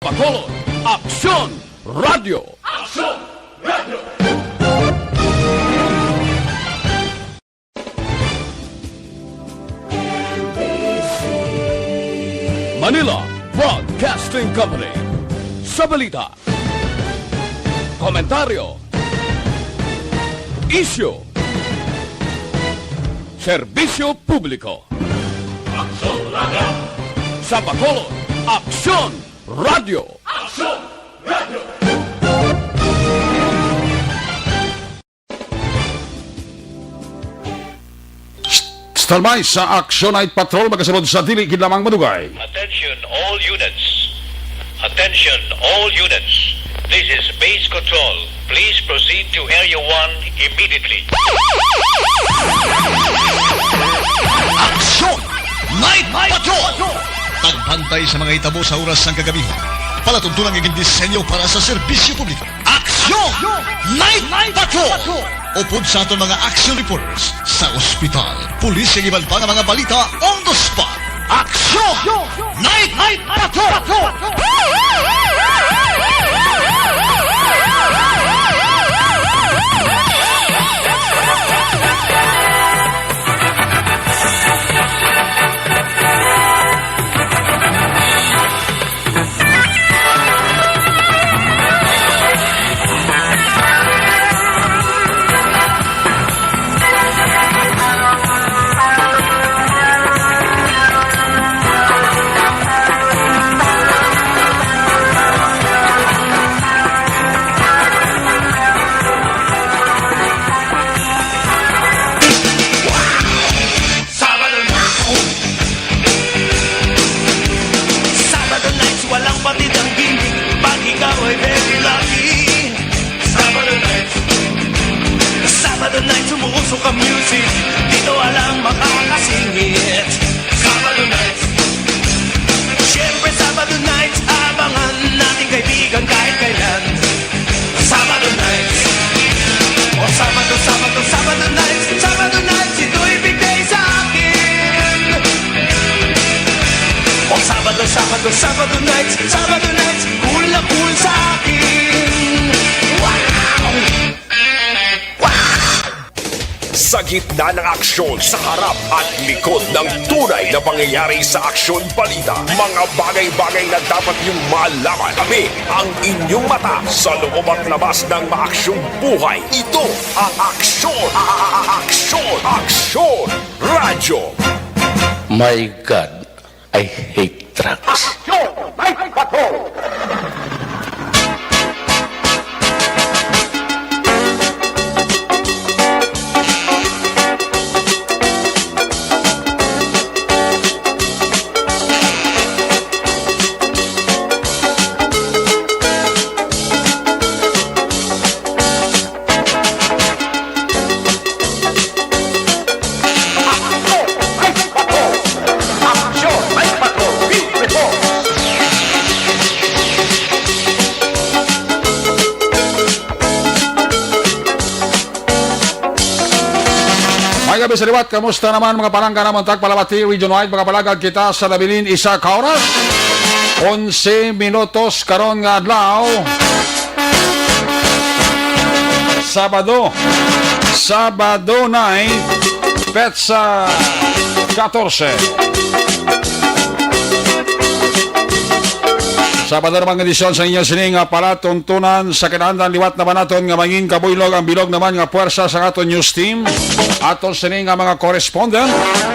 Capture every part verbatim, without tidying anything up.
Bacolod, Aksyon Radyo. Aksyon Radyo. Manila Broadcasting Company. Sa balita, komentaryo, isyu, serbisyo publiko. Aksyon Radyo. Sa Bacolod, Aksyon Radyo. Aksyon Radyo. Standby sa Action Night Patrol, magasunod sa dili gid lamang madugay. Attention all units. Attention all units. This is Base Control. Please proceed to Area one immediately. Action Night Patrol! Pagbantay sa mga hitabo sa oras sang kagabi. Palatuntunan nga gindisenyo para sa serbisyo publiko. Aksyon! Night Patrol! Upod sa aton mga action reporters sa ospital, pulis, kag iban pa nga mga balita on the spot. Aksyon! Night Patrol! Sabado nights, walang patid ang dingding pag ikaw ay very lucky. Sabado nights, Sabado nights, umuusok ang music, dito walang makakasingit. Sabado nights, siyempre Sabado nights, abangan nating kaibigan kahit kailan. Sabado nights. O Sabado, Sabado, Sabado nights. Sabado nights, ito'y big day sa akin. O Sabado, Sabado, Sabado nights. Sabado nights, cool na cool sa akin. Wow! Wow! Sa gitna ng aksyon, sa harap at likod ng tunay na pangyayari sa aksyon balita, mga bagay-bagay na dapat niyong malaman. Kami ang inyong mata sa loob at labas ng maaksyong buhay. Ito ang Aksyon, a-, a-, a-, Aksyon, Aksyon Radyo. My God, I hate drugs. Aksyon! May Patrol! May gabi sa liwat, kamusta naman mga palangga namon? Tagpalabati, region-wide, makapalagad kita sa nabilin isa ka oras. Onse minutos karon nga adlaw. Sabado. Sabado night, petsa katorse. Sabado naman nga edisyon sa inyo sini nga palatuntunan sa kinahanglan. Liwat naman naton nga mangin kabuylog ang bilog naman nga puwersa sa aton news team. Aton sini nga mga correspondent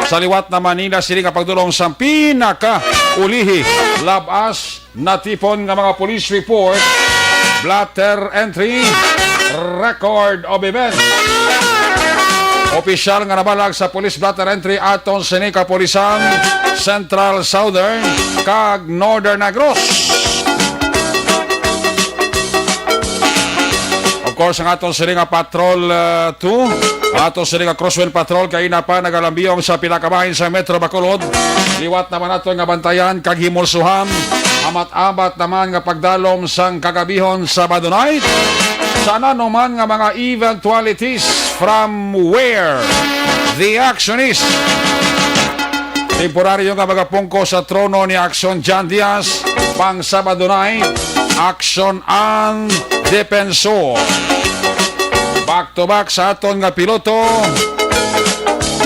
sa liwat na Manila sini nga pagdulong sa pinaka ulihi, labas natipon nga mga police report, blotter entry, record of events. Opisyal nga nabalag sa police blotter entry aton sini kapulisan, Central, Southern, kag Northern Negros. Of course, ang aton sini nga Patrol, uh, two, aton sini nga Crosswind Patrol, kay ina pa nagalambiyong sa pila ka bahin sa Metro Bacolod. Liwat naman nato nga bantayan kag himulsuhan. Amat-amat naman nga pagdalom sang kagabihon Sabado night. Sa nanuman nga mga eventualities, from where the action is. Temporaryo nga magapungko sa trono ni Aksyon John Diaz, pang Sabado night, Aksyon ang Defensor. Back to back sa aton nga piloto,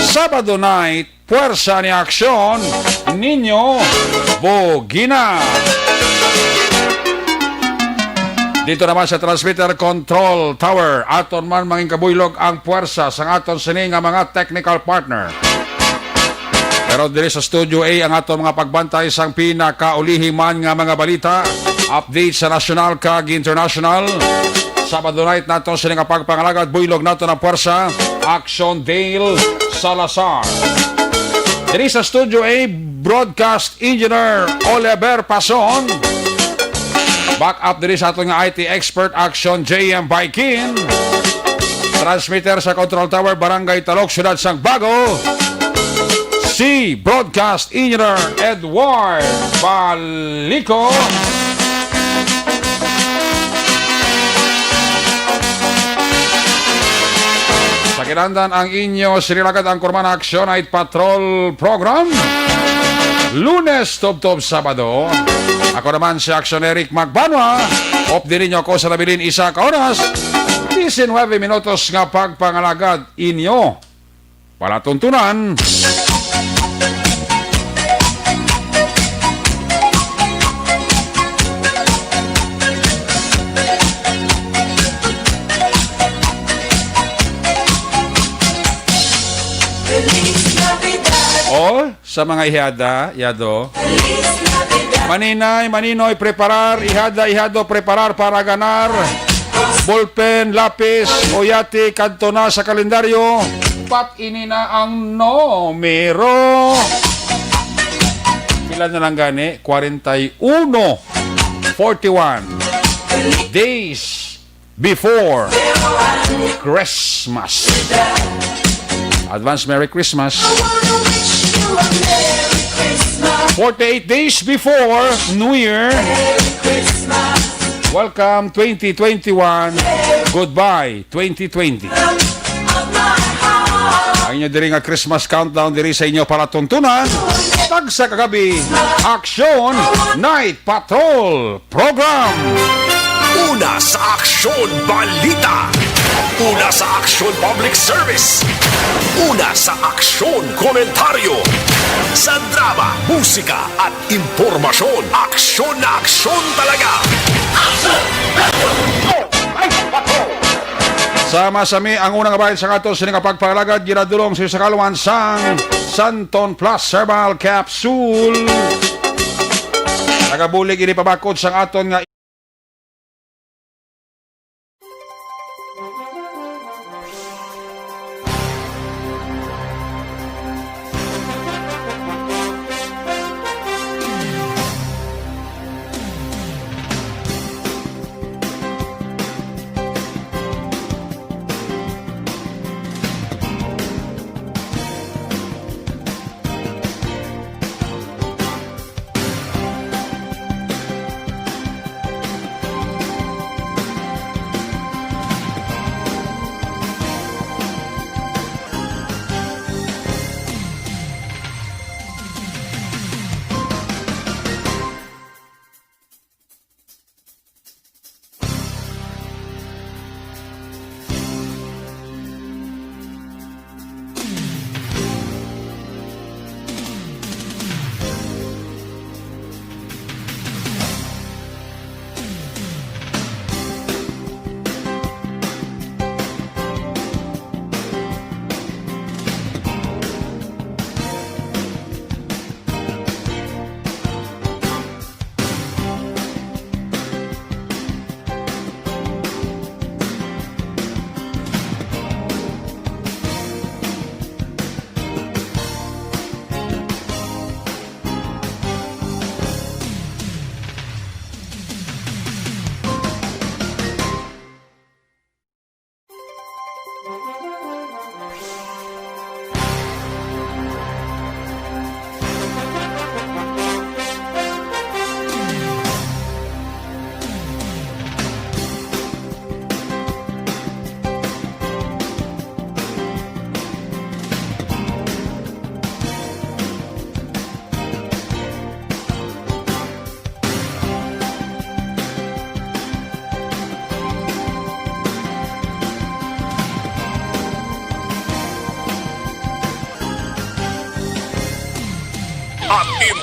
Sabado night, Puwersa ni Aksyon, Nino Bugina. Dito naman sa transmitter control tower, aton man mangin kabuylog ang puwersa sang aton sini nga mga technical partner. Pero diri sa Studio A ang aton mga pagbantay sang pinakaulihi man nga mga balita, update sa nasyonal kag international. Sabado night nato sini nga pagpangalagad, buylog nato ang puwersa, Action Dale Salazar. Diri sa Studio A, Broadcast Engineer Oliver Pason. Back up diri sa aton nga I T expert, Action J M Baikin. Transmitter sa Control Tower, Barangay Talok, Siyudad sang Bago, si Broadcast Engineer Edward Balico. Sa kinahanglan ang inyo sinilagad ang Kurman Action Night Patrol Program. Lunes tubtob Sabado. Ako naman si Action Eric Magbanwa. Updi ninyo ako sa nabilin isa ka oras. Diecinueve minutos nga pagpangalagad inyo palatuntunan. O, sa mga ihada, yado. Maninay, maninoy, preparar, ihada, ihado, preparar para ganar. Ballpen, lapis, o yati, kadto na sa kalendaryo. Pat ini na ang numero. Pila na lang gani? Kwarenta y uno. Forty-one days before Christmas. Advance Merry Christmas. Forty-eight days before New Year. Welcome twenty twenty-one. Goodbye twenty twenty. Ang inyo diri nga Christmas countdown diri sa inyo palatuntunan. Tagsa ka gabi, Action Night Patrol Program. Una sa aksyon, balita. Una sa aksyon, public service. Una sa aksyon, komentaryo. Sa drama, musika, at impormasyon. Aksyon na aksyon talaga. Sama sa mi ang unang bahin sa aton sini nga pagpangalagad, ginadulong sa isa ka alwan sang Santon Plus Herbal Capsule. Nagabulig ini pabakod sang aton nga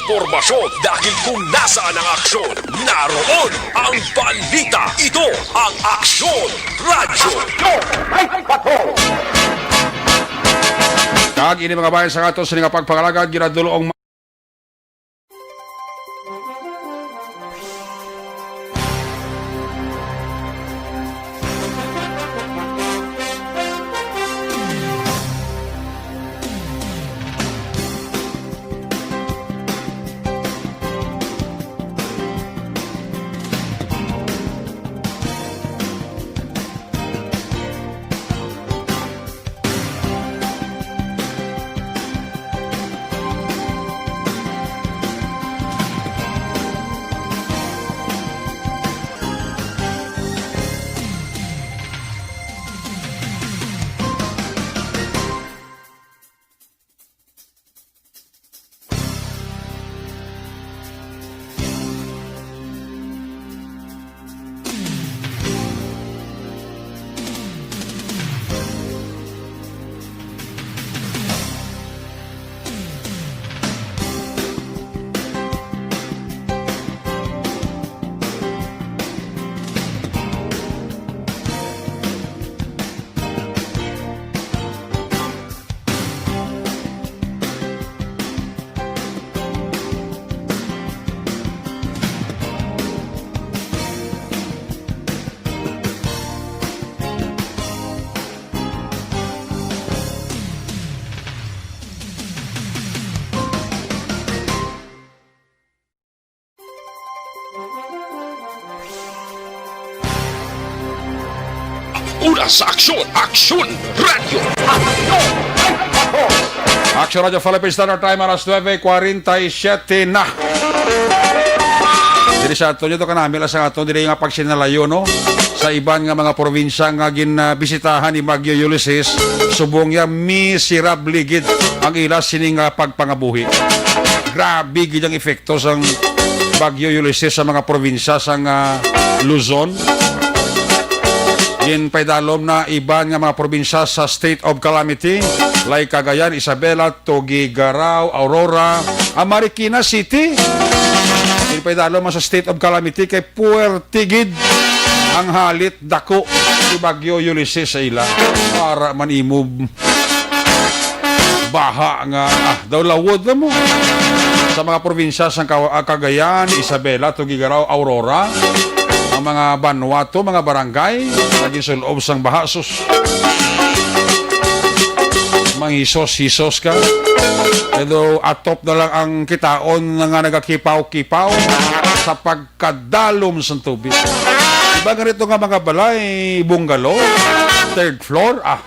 Impormasyon, dahil kung nasaan ang aksyon, naroon ang balita. Ito ang Aksyon Radyo. Kag ini, mga bayan, sa aton sini nga pagpangalagad, ginadulo ang Una sa aksyon, Aksyon Radyo. Aksyon Radyo Philippines Standard Time, alas nuebe kwarenta y siete na. Diri sa aton, ito kanami lang sa aton, diri nga pagsinalayo, no? Sa iban nga mga probinsya nga ginbisitahan ni Bagyo Ulysses, subong niya miserable gid ang ila sini nga pagpangabuhi. Grabe gid ang epekto sang Bagyo Ulysses sa mga probinsya sang, ah, Luzon. Ginpaidalom na iban nga mga probinsya sa state of calamity, like Cagayan, Isabela, Tuguegarao, Aurora, ang Marikina City. Ginpaidalom man sa state of calamity kay puwerte gid ang halit dako ni Bagyo Ulysses sa ila. Para man imo baha nga, ah, daw lawod na mo. Sa mga probinsya sang Kawa-, ah, Cagayan, Isabela, Tuguegarao, Aurora, ang mga banwa to, mga barangay, naging sulob sang baha, sus. Manghisos-hisos ka. Pero atop na lang ang kitaon nga nagakipaw-kipaw sa pag kadalom sang tubig. Iba nga rito nga mga balay, bungalow, third floor, ah.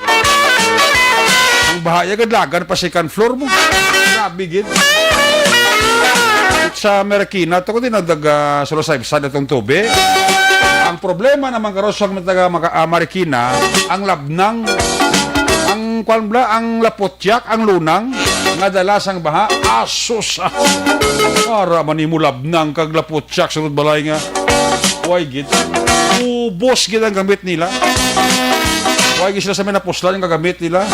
Ang baha ya gadlagan pa second floor mo. Grabe gid. Sa Marikina, to ko din nagdaga sa Lusay, sa datong tubig. Ang problema naman karon sa mga taga Maka-, ah, Marikina, ang labnang, ang kwan bala, ang lapot Tiyak ang lunang nga dala sang baha. Asus, ah. Para man nimo labnang kag laputyak sulod balay nga. Way gid. Ubos gid ang gamit nila. Way gid sila sa may napuslan nga gamit nila.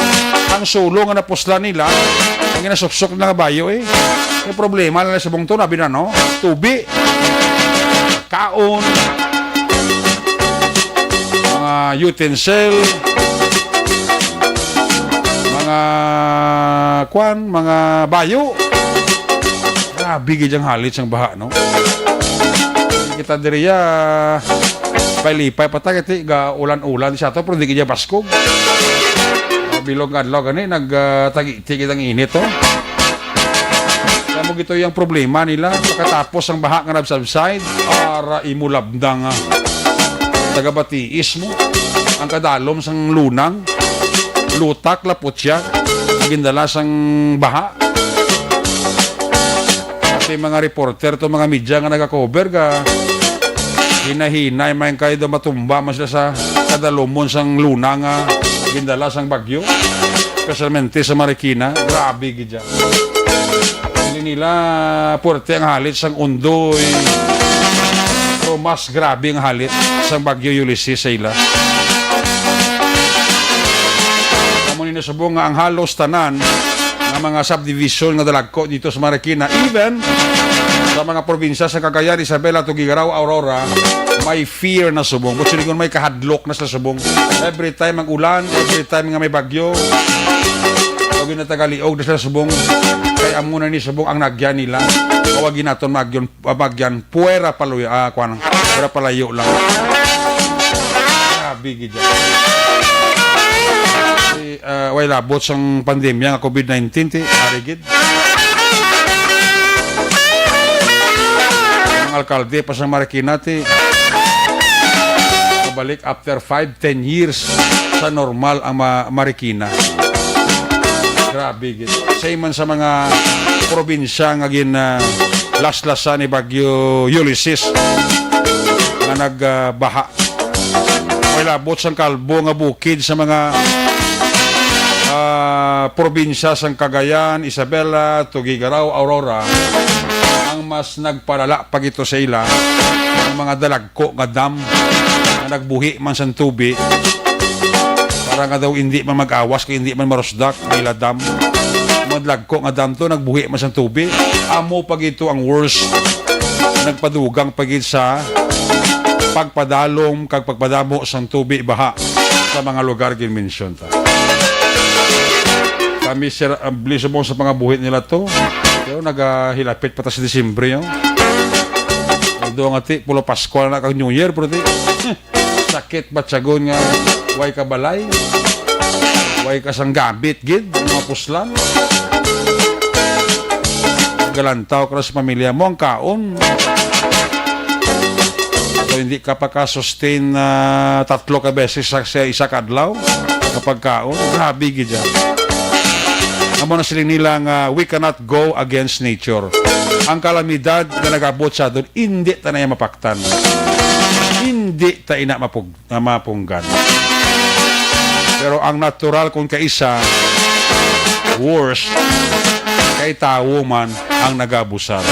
Ang sulo nga napuslan nila, ang ginasuksok na nga bayo, eh. May problema na sa bungto, abi na, no? Tubi. Kaon. Mga utensil. Mga kwan, mga bayo. Grabe gid ang halit sang baha, no? Kita diri ya, lipay-lipay pa ta, kay ga ulan-ulan sa to, pero di gid ya baskog. Bilog nga adlaw gani, nag, ah, tagiti gid ang init, oh. Kamo gito yung problema nila. Pagkatapos ang baha nga nag-subside, ara imo labnang, ah, tagabatiis mo. Ang kadalom sang lunang, lutak, laputya, gindala sang baha. Pati mga reporter to, mga media nga nagakover ka, hinahinay man kayo daw matumba man sila sa kadalumon sang luna nga gindala sang bagyo, especialmente sa Marikina. Grabe gid dyan. Hindi nila puwerte ang halit sang Ondoy, pero mas grabe ang halit sang Bagyo Ulysses sa ila. Amo ni nasubong nga ang halos tanan nga mga subdivision nga dalagko dito sa Marikina, even sa mga probinsya sa Cagayan, Isabela, Tuguegarao, Aurora, may fear na subong. But silingon, may kahadlok na sila subong. Every time ang ulan, every time nga may bagyo, pag ginatagaliog na sila subong, kay amo na ni subong ang nagyan nila. Kawagi naton magyon, magyan, puwera palayo, ah, kwan, puwera palayo lang. Grabe gid yan. Si, ah, way labot sang pandemya nga covid nineteen, ti, ari gid. Ang alkalde pa sa Marikina, ti, mabalik after five, ten years sa normal ang ma-, Marikina. Grabe gid. Same man sa mga probinsya nga gin, ah, laslasan ni Bagyo Ulysses nga nagbaha. May labot sang kalbo nga bukid sa mga, ah, probinsya sang Cagayan, Isabela, Tuguegarao, Aurora. Ang mas nagpalala pa gito sa ila ang mga dalagko nga dam nga nagbuhi man sang tubi para nga daw hindi man mag-awas kay hindi man marusdak ang ila dam. Mga dalagko nga dam to nagbuhi man sang tubi. Amo pa gito ang worst. Nagpadugang pa gid sa pagpadalom kag pagpadamo sang tubi baha sa mga lugar ginmensyon ta. Kami, sir, ang bli subong sa pangabuhi nila to. Pero nagahilapit pa ta sa Disyembre, no? Although nga, ti, pulo Pasko na kag New Year, pero, ti, sakit batyagon nga way ka balay, way ka sang gamit gid, mga puslan. Galantaw ka na sa pamilya mo, ang kaon. So, hindi ka pa ka-sustain na tatlo ka beses sa, sa isa ka adlaw kapag kaon. Grabe gid yan. Amo na siling nila nga, "We cannot go against nature." Ang kalamidad nga nag-abot sa aton, hindi ta na iya mapaktan. Hindi ta ina mapug-, na mapunggan. Pero ang natural kung kaisa, worse, kay tawo man ang nagabusar.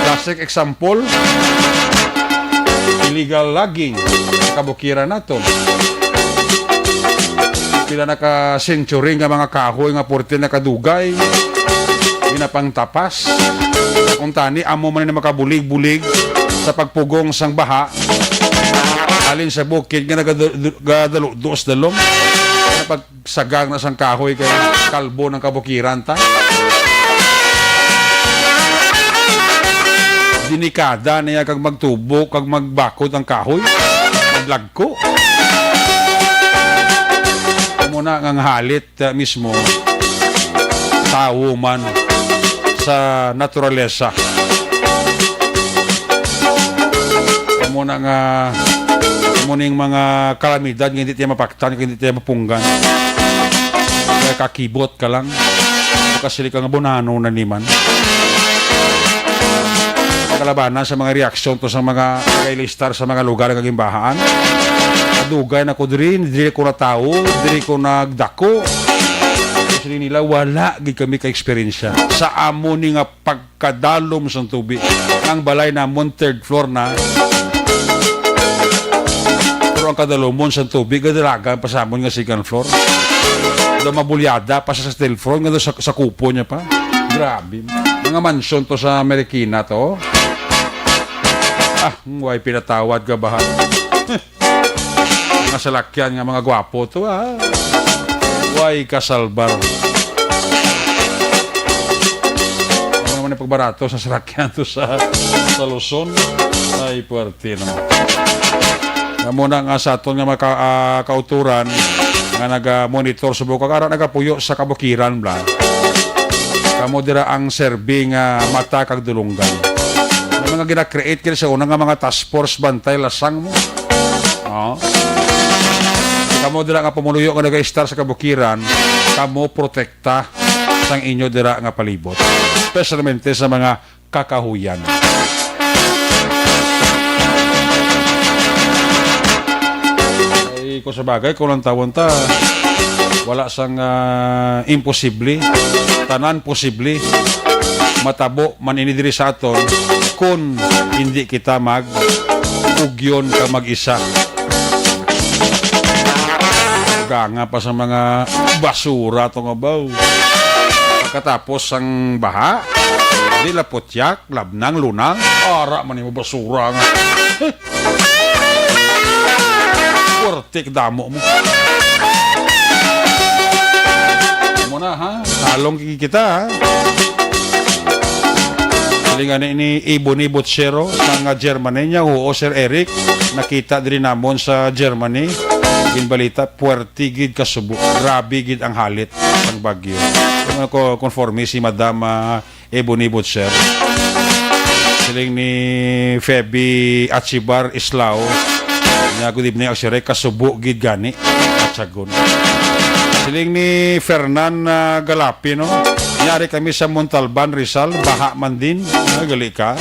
Classic example, illegal logging sa kabukiran naton. Pila na ka century nga mga kahoy nga purti nakadugay, ginapangtapas. Kung tani, amo man ni makabulig-bulig sa pagpugong sang baha, halin sa bukid nga nagadu-, gadaludo sa dalom. Ano pag sagang na sang kahoy kay kalbo ng kabukiran ta. Delikada niya kag magtubo, kag magbakod ang kahoy. Maglagko. Amo na nga ang halit, uh, mismo, tawo man sa naturalesa. Amo na nga, amo ning mga kalamidad nga hindi tayo mapaktan, hindi tayo mapunggan. Kaya kakibot ka lang. Kasi ka nga bonano na niman. Kalabanan sa mga reaksyon to sa mga kailistar sa mga lugar nga gimbahaan. Kadugay na ko diri, diri ko natawo, diri ko nagdako. Kasi nila, wala gid kami ka-eksperyensya. Sa amo ni nga pag kadalom sang tubig. Ang balay namon, third floor na. Pero ang kadalomon sang tubig, gadalagan pa sa amon nga second floor. Daw mabulyada pa sa third floor, nga daw sa, sa kupo niya pa. Grabe. Mga mansyon to sa Marikina to. Ah, way pinatawad ka ba? Mga salakyan nga mga gwapo to, ah. Way kasalbar. Ano naman ang pagbarato sa salakyan to sa, sa Luzon? Ay, puwerte naman. Amo na nga sa aton nga maka-, ah, kauturan nga naga-monitor sa bukag ara nagapuyo sa kabukiran bla. Kamo dira ang serbing, ah, mata kag dulunggan. Ang mga gina-create kini sa una nga mga task force bantay lasang mo. Oh. Kamo dira nga pumuluyo nga nag-istar sa kabukiran, kamo protekta sang inyo dira nga palibot. Especialmente sa mga kakahuyan. Ay, kung sa bagay, kung lang tawon ta, wala sang, ah, imposible. Tanan posible. Matabo man ini diri sa aton kung hindi kita mag-ugyon ka mag-isa. Ganga pa sa mga basura to nga baw. Katapos sang baha, di laputyak, labnang, lunang, ara man nimo basura nga. Puwerte ka damo mo. Amo na, ha? Talong ki-, kita, ha? Siling gani ni Ebony Botsero, mga Germany niya, "Oo, Sir Eric, nakita diri namon sa Germany. Ginbalita, puwerte gid kasubo. Grabe gid ang halit sang bagyo." Ano ko, konforme si Madam, ah, Ebony Butcher. Siling ni Feby Achibar Islao. Nya, "Good evening, Aksyon Rek. Kasubo gid gani." Atsagon. Siling ni Fernan, ah, Galapi, no? "Yari kami sa Montalban, Rizal. Baha man din." Ah, gali ka.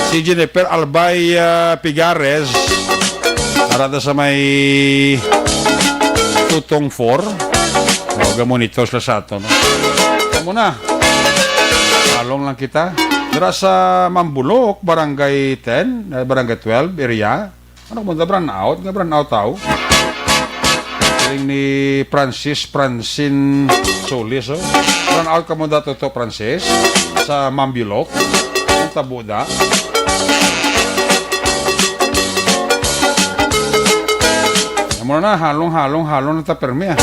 Si Jennifer Albay, ah, Pigares. Ara ta sa may Tutong four. O, ga-monitor sila sa ato, no? Amo na. Talong lang kita. Dira sa Mambulok, Barangay ten, eh, Barangay twelve area. Ano ko mo, brownout? Nga brownout tao? Siling ni Francis Francine Solis, oh. Brownout ka mo dato to, Francis, sa Mambulok. Ang tabo da. Amo na, halong, halong, halong na ta permi, ah.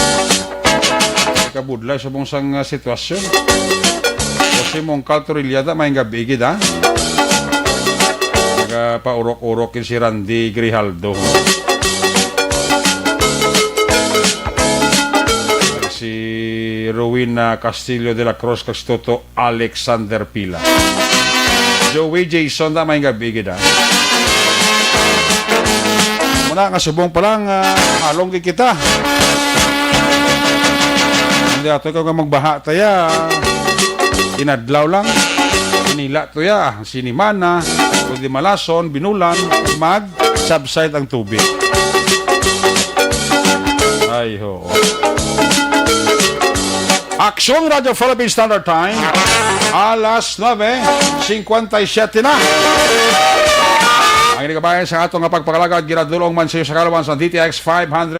Kabudlay subong sang, ah, sitwasyon. Jose Mongcal Torrillada, may gabi gid, ah. Nagapaurok-urok yun si Randy Grijaldo. Si Rowena Castillo de la Cruz, kag si Toto Alexander Pila. Joey Jason, ta may gabi gid, ah. Muna nga subong pa lang, ah, halong gid kita. Hindi ato ikaw nga magbaha taya. Inadlaw lang. Manila to ya. Sinimana. Kundi malason, binulan, mag-subside ang tubig. Ay, ho. Aksyon Radyo Philippine Standard Time, alas nuebe cincuenta y siete na. Ang ini kabayan sa ato nga pagpakalagad, ginadulong man sa iyo sa kalawan sa D T X five hundred.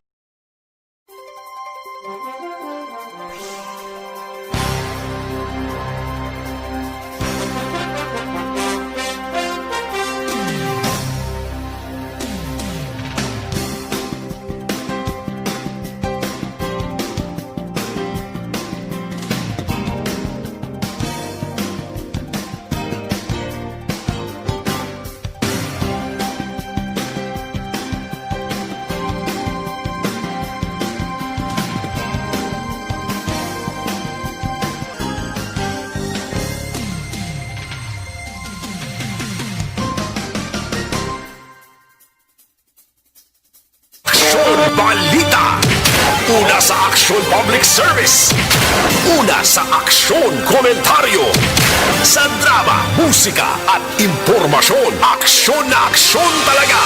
Aksyon Balita. Una sa Aksyon Public Service. Una sa Aksyon Komentaryo. Sa drama, musika, at impormasyon, aksyon na aksyon talaga.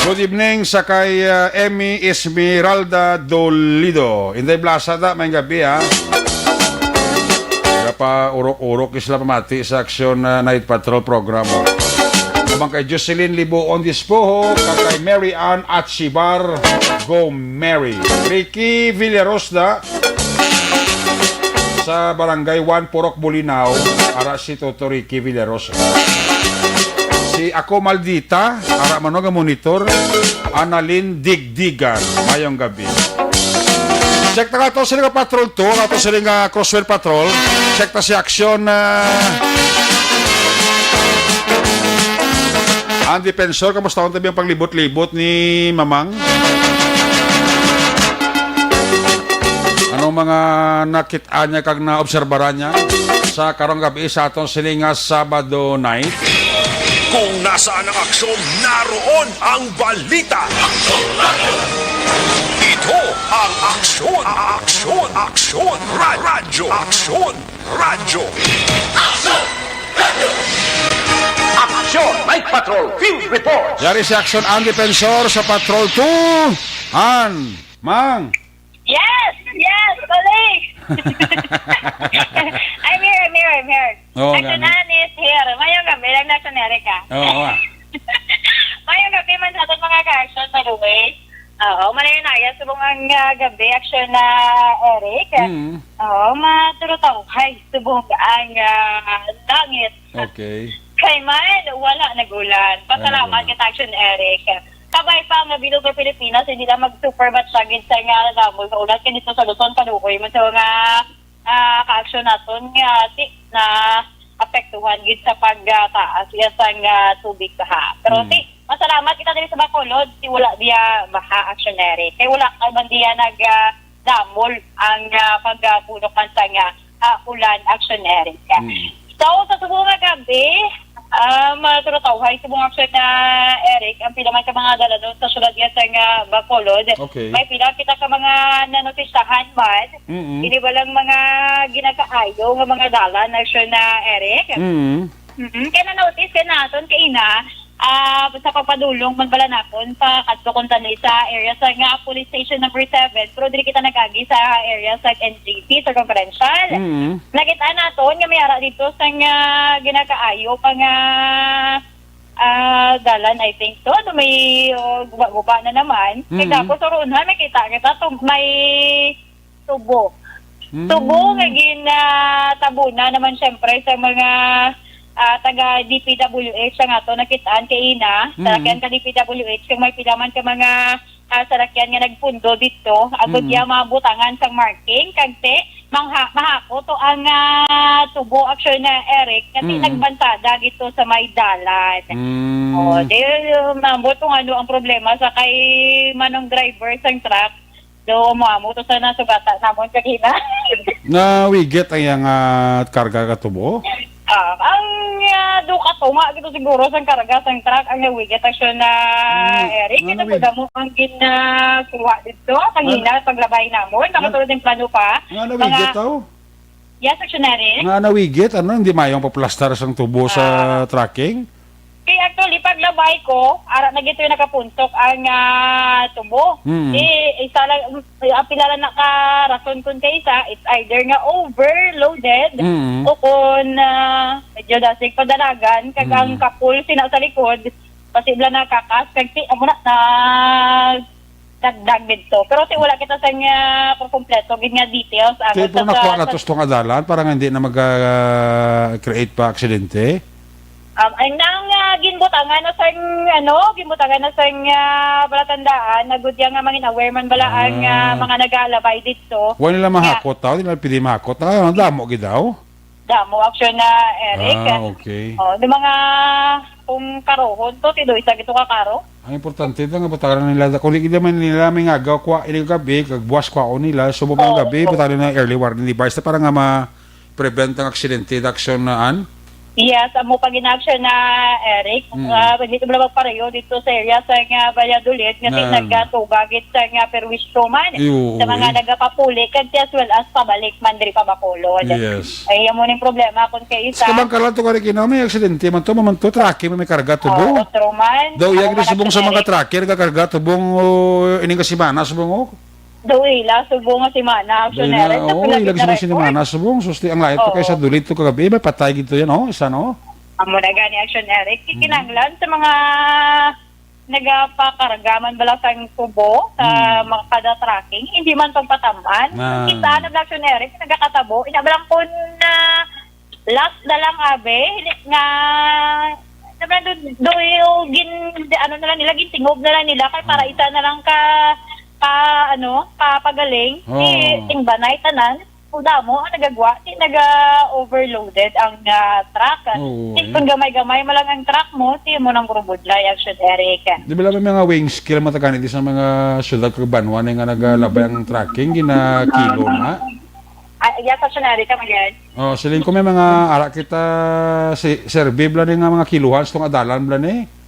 Good evening sa kay, uh, Emmy Esmeralda Dolido. Inday Blasa ta, may gabi, ha. Kaya pa urok-urok sila pamati sa Aksyon, uh, Night Patrol program, oh. Naman kay Jocelyn Libuon Dispoho, kag kay Mary Ann Achibar Go Mary. Ricky Villarosa, sa Barangay one, Purok Bulinaw, ara si Toto Ricky Villarosa. Si Ako Maldita, ara man nga monitor, Annalyn Digdigan. Mayong gabi. Check ta nga to sila nga Patrol two, nga to sila nga Crosswind Patrol. Check ta si Aksyon, ah, ang Defensor. Kamusta ang tabi ang paglibot-libot ni Mamang? Anong mga nakit-, anya kag naobserbaran niya sa karong gabi sa aton sini nga Sabado night? Kung nasaan ang aksyon, naroon ang balita. Ito ang Aksyon, Aksyon, Aksyon, Ra-, Radyo, Aksyon, Radyo. Aksyon! Night Patrol Field Report. Yari si Aksyon ang Defensor sa Patrol two. Han, Mang. Yes! Yes! Colleague! I'm here, I'm here, I'm here. Oo, Action gani. Ann is here. Mayong gabi lang na sa Amerika. Oo, ah. Mayong gabi man sa ating mga ka-action, by the way. Oo, Nainaya subong ang, ah, gabi, aksyon na, Eric. Mm. Oo, maturutawhay subong ang, ah, langit. Okay. Kay man, wala nag-ulan. Wala nag-ulan. Pasalamat kita, aksyon, Eric. Kabay pa nga bilog sa Pilipinas, hindi lang mag-super batsyag gid sa nga damo sa ulan. Kaya dito sa Luzon, kaluoy man sa mga, ah, ka-aksyon naton nga ti-, na apektuhan gid sa pagtaas iya sang, ah, tubig baha. Pero Mm. ti, masalamat kita diri sa Bacolod, ti wala diya baha, aksyon, Eric. Kay wala ka man diya nag, ah, damol ang, ah, pagbunog man sang, ah, ah, ulan, aksyon, Eric. Mm. So, sa subong nga gabi, ah, maturutawhay subong, aksyon, na, Eric, ang pila man ka mga dalanon sa syudad nga sang, ah, Bacolod. Okay. May pila kita ka mga nanotisyahan man. Mm-mm. Ini ba lang mga ginakaayo nga mga dalan, aksyon, na, Eric? Mm-mm. Mm-mm. Kaya na-notice ka naton kaina, ah, sa pagpadulong man bala naton pa kadto kuntani sa area sa nga Police Station Number Seven, pero diri kita nag-agi sa area sa N G P, Circumferential. Mm. Nakita naton nga may ara dito sa nga ginakaayo pa nga, ah, dalan, I think so. Ano, may, oh, guba-guba na naman. Kaya Mm. tapos, sa Runhan, nakita kita to, may tubo. Mm. Tubo nga ginatabunan naman, syempre, sa mga, ah, taga D P W H ang ato nakitaan kaina. Mm. Sa lakyan ka D P W H, kung may pila man ka mga, ah, sarakyan nga nagpundo dito, agud Mm. iya mabutangan sang marking, kag ti, mangha-, mahako to ang, ah, tubo, actually, na, Eric, nga ti Mm. nagbantada dito sa may dalan. Mm. Oh, di, maambot kung ano ang problema sa kay manong driver sang truck. So, amo to sa nasugata namon kagina. Nawigit ang iyang, ah, karga ka tubo? Ah, ang, ah, duka tunga gito siguro sang karga sang truck ang nawigit, actually, na, Mm, Eric. Ano, ano, damo ang ginakuha dito. Kagina, paglabay namon, Ano? Nakatulad yung plano pa. Nga nawigit, Mga aw? Yes, actually, Eric. Nga nawigit, ano, hindi mayong paplastar sang tubo sa Ah. trucking? Kay actually, paglabay ko, ara na gito yung nakapuntok ang, ah, tubo. Mm. Eh, isa lang, eh, ang pila lang na ka rason kun kay isa, it's either nga overloaded Mm. o kun, ah, medyo dasig padalagan, kag ang Mm. kapul sina sa likod, posible na kakas, kag ti-, amo na, na dagdag didto. Pero ti wala kita sa nga kompleto gid nga details. Kay pero nakuha na to sa tunga dalan para nga hindi na mag, ah, create pa aksidente? Um, ang nang, ah, ginbutangan na sang, ano, ginbutangan na sang, ah, palatandaan, nagudya nga mangin aware man bala ang, ah, Ah. mga nagalabay didto. Wala nila Nga mahakot, tao, di nila pwede mahakot. Ah, damo gid daw. Damo, actually, na, Eric. Ah, okay. Oh, yung mga, kung karohon to, tido isa gito ka karo. Ang importante ito nga butaran nila. Kung di gid man nila may ngagaw, kwa, inig gabi, kag buwas kwaon nila, subo pa ang Oo. gabi, butaran na early warning device na para nga ma-prevent ang aksidente, action na an. Yes, amo pa ginaction na, Eric. Mm. Ah, pwede ito lang magparayo dito sa area sa nga Valladolid, nga Na. nagatuga gid sa nga perwisyo man Iyo, sa mga eh. nagapapuli, kag as well as pabalik man diri pa Bacolod. Yes. Ay, amo ning problema kung kay isa. Sa kabang kalan to, kari kinaw, may aksidente man to, maman to, trucking, may karga, tubong. Oo, true man. Daw, Ako iyang man subong sa mga actually. trucker, nagkakarga, tubong, o, ining kasimana, subong, o. Daw, ila, subong nga simana, Daw, action ila, Eric, oo, sa ila, subong record. Simana, subong, susti, ang layo to Oo. kay sa Dulit to kagabi, may patay gito yan, oh, isa, no? Amo na gani, action Eric, Mm. kinahanglan sa mga nagapakarga man bala sang tubo sa Mm. mga kada trucking, hindi man pagpatamaan. Ah. Kita na, Black Sun Eric, nagakatabo. Ina ba lang kung na last na lang, abe, nga, na ba lang doon, doon yung gin-, ano na lang nila, gintingob na lang nila, kay para Mm. isa na lang ka, ka, ano, ka pagaling, Oo. si Tingbanay, tanan. Kung damo ang nagagwa, di naga-overloaded ang, ah, truck. Oo, Di, eh. kung gamay-gamay mo lang ang truck mo, di mo nang kurubudlay, action Eric. Di ba lang may mga weighing scale, matagani di sa mga syudad kag banwa na nga nagalabay ang trucking, ginakilo na? Ah, yes, action Eric, come again. Oh, siling ko may mga ara kita si survey bla ni nga mga kiluhan sa tong adalan bla ni.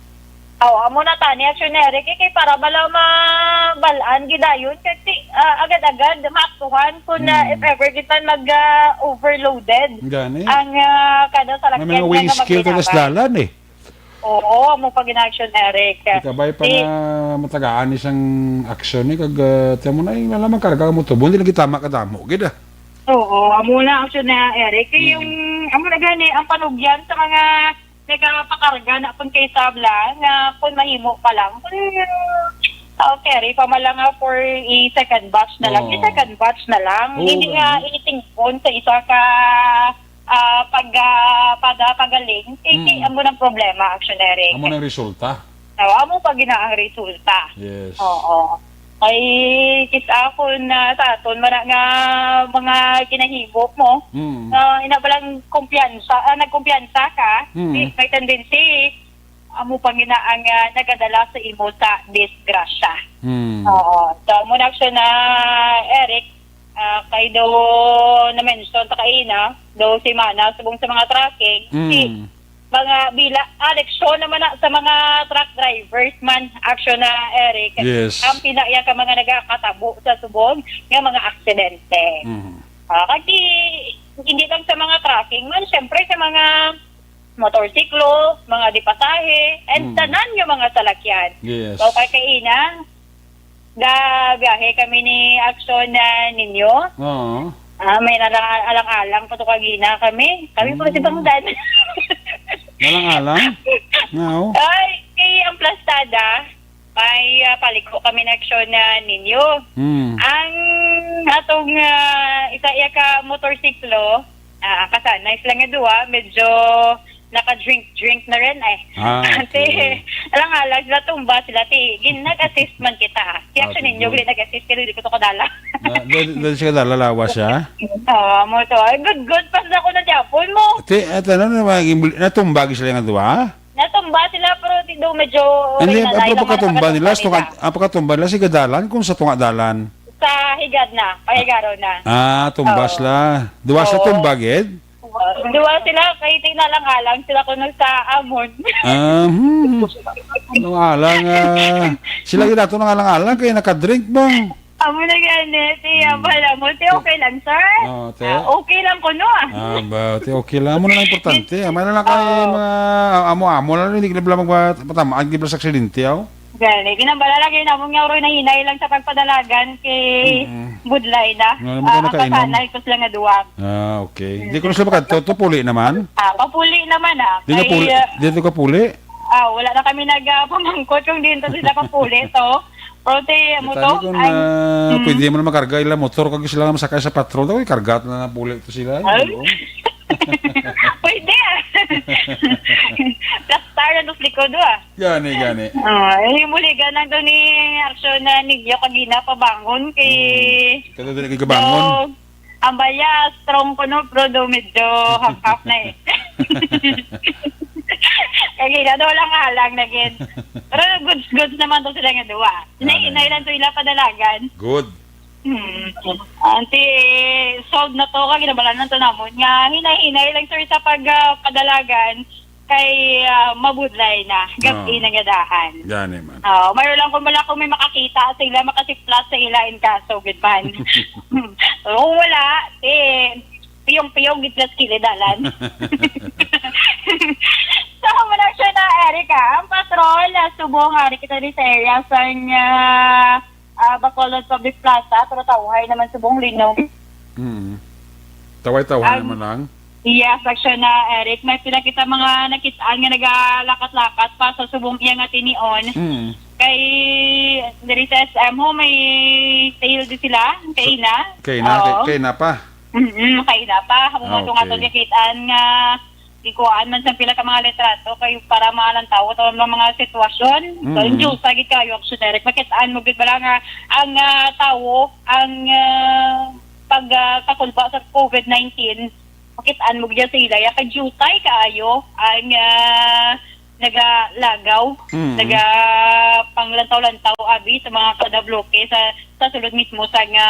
Aw, amo na tani, action Eric, eh, kay para bala mabal-an gidayon, kasi, ah, agad-agad maaktuhan kung, ah, Hmm. if ever kita mag, ah, overloaded Gani. ang, ah, kada May salakyan mga nga weighing scale ka magpinabay. Dalan, eh. Oo, amo pa gina-action, Eric. Ikabay pa Di- na matagaan ni sang aksyon, eh, kag, ah, tiyan mo na, eh, wala man karga mo tubo, hindi lagi tama kadamo, gid, ah. Oo, amo na, action na, Eric. Kay Mm. yung, amo na gani, ang panugyan sa mga nagapakarga na kung kay sabla, nga kung mahimo pa lang, kung Okay, Ray, pamala nga for i-second batch na lang. Oo. I-second batch na lang. Oo, Hindi nga gani. Initingkon sa isa ka, ah, pag, ah, pada-, pagaling. Kay, kay Mm. amo nang problema, Action Eric. Amo nang resulta. Oo, amo pa gina ang resulta. Yes. Oo. Ay, kis-a kon na sa aton man nga mga ginahimo mo, Mm. nga ina ba lang kumpiyansa, ah, nagkumpiyansa ka, Mm. di, may tendency, amo pa gina ang, ah, nagadala sa imo sa disgrasya. Mm. Oo. So, amo na siya na, Eric, ah, kay do na-mention ta kaina, do si Mana, subong sa mga tracking, Mm. si mga bila, ah, leksyon naman na sa mga truck drivers man, action na, Eric. Yes. Ang pinaiya ka mga nagakatabo sa subong nga mga aksidente. Mm. Ah, kag di, hindi lang sa mga trucking man, syempre sa mga motorsiklo, mga dipasahe, and Mm. tanan nga mga salakyan. Yes. So, kay kaina, gabiyahe kami ni Action na ninyo. Oo. Ah, may nalang-, alang-alang pa to kagina kami. Kami po si Mm. Bangdan. Nalang-alang? Nga, oh. Ay, kay ang plastada, may, ah, paliko kami na Action na ninyo. Hmm. Ang atong, ah, isa iya ka motorsiklo, ah, kasanay sila nga duwa, medyo naka-drink-drink na rin eh. Ah, Ate, okay. alang-alang sila tumba sila, ti, gin-, nag-assist man kita. Si Ah, Action ninyo, good. Gali nag-assist, pero di ko to kadala. Na, doon, doon siya kadala, lawas siya? Oo, mo to. Ay, good, good. Pas na ko na Japon mo. Ti, at ano na, mga gimbul-, natumba sila nga duwa? Natumba sila, pero ti, do medyo Ano okay yung, na, ang dahil naman pagkatumba ang nila, pagkatumba sa tunga, nila. Ang pagkatumba nila, sa higa dalan, kung sa tunga dalan? Sa higad na, pahigaron na. Ah, tumba Oo. sila. Duwa sa Oo. tumba, gid? Duwa sila, kay tinalang-alang sila kuno sa amon. Ah, hmm. Nung alang, ah, sila gid ato nang alang-alang kay naka-drink bang? Amo na gani, ti, Hmm. abala mo, ti, okay lang, sir? Oo, te. Ah, okay lang kuno, ah. Ah, ba, ti, okay lang. Amo na lang importante, ah. May na lang kay Oo. mga amo-amo na lang, hindi ka na pala magpatamaan, di pala sa aksidente, aw. Gani, ginambala lagi namon nga uroy na hinay lang sa pagpadalagan kay Mm. Budlay na. Nga naman Ah, ka nakainom. Kasanay ko sila nga duwa. Ah, okay. Mm. Di ko na sila makadto. To puli naman? Ah, papuli naman, ah. Di ka Kay, puli? ah, Di to ka puli? ah, wala na kami nag, ah, pamangkot kung di to sila kapuli to. Pero ti, amo Kita to, ni kung, ang ah, Mm. pwede mo na makarga ila motor kag sila nga masakay sa patrol. Daw, ikarga na na puli to sila. Ay. Ano? Pwede, ah. Plastar na dos likod, ah. Gani, gani. Ah, eh, muli ka na to ni action na ninyo kagina pabangon kay Hmm. Kada dili kay kabangon. So, ang baya, strong ko, no, pero do medyo half-half na eh. Kagina, do lang alang na gid. Pero goods, goods naman to sila nga duwa. Hinay-hinay Nanay. lang to ila padalagan. Good. Hmm. Auntie, solved na to, kag ginabalanan to namon nga hinay-hinay lang, sir, sa pag, ah, padalagan kay, ah, mabudlay na, gab-i Ah. na nga dahan. Gani man. Ah, mayroon lang kung wala, kung may makakita sa ila, makasiplat sa ila in kaso, gid man. Kung wala, eh, piyong-piyong gid sa kilid dalan. So, muna siya na, Erica, ang patrol, ah, subong, ah, kita ni sa area, sa, ah, ah, Bacolod Public Plaza, pero tawhay naman subong linog. Mm. Taway-tawhay Ang naman lang. Yes, action na, Eric. May pila kita mga nakit-an nga nagalakat-lakat pa sa subong iya nga tinion. Mm. Kay, diri sa S M ho, may sale di sila. Kay na. Kay na, Oo. kay, kay na pa. Mm-mm, kay na pa. Kung Ah, ato nga okay. to nakit-an nga gikuhaan man sa pila ka mga litrato kay para maalantaw sa mga, mga sitwasyon. So, Mm. yung Diyos, lagi kayo, action direct. Makit-an mo gid bala nga ang, ah, tawo, ang, ah, pag, ah, kakulba sa covid nineteen, makit-an mo gid sa ila. Ya, kay jutay kaayo ang, ah, nagalagaw, Mm. nagapanglantaw-lantaw, abi, sa mga kada bloke sa, sa sulod mismo sa nga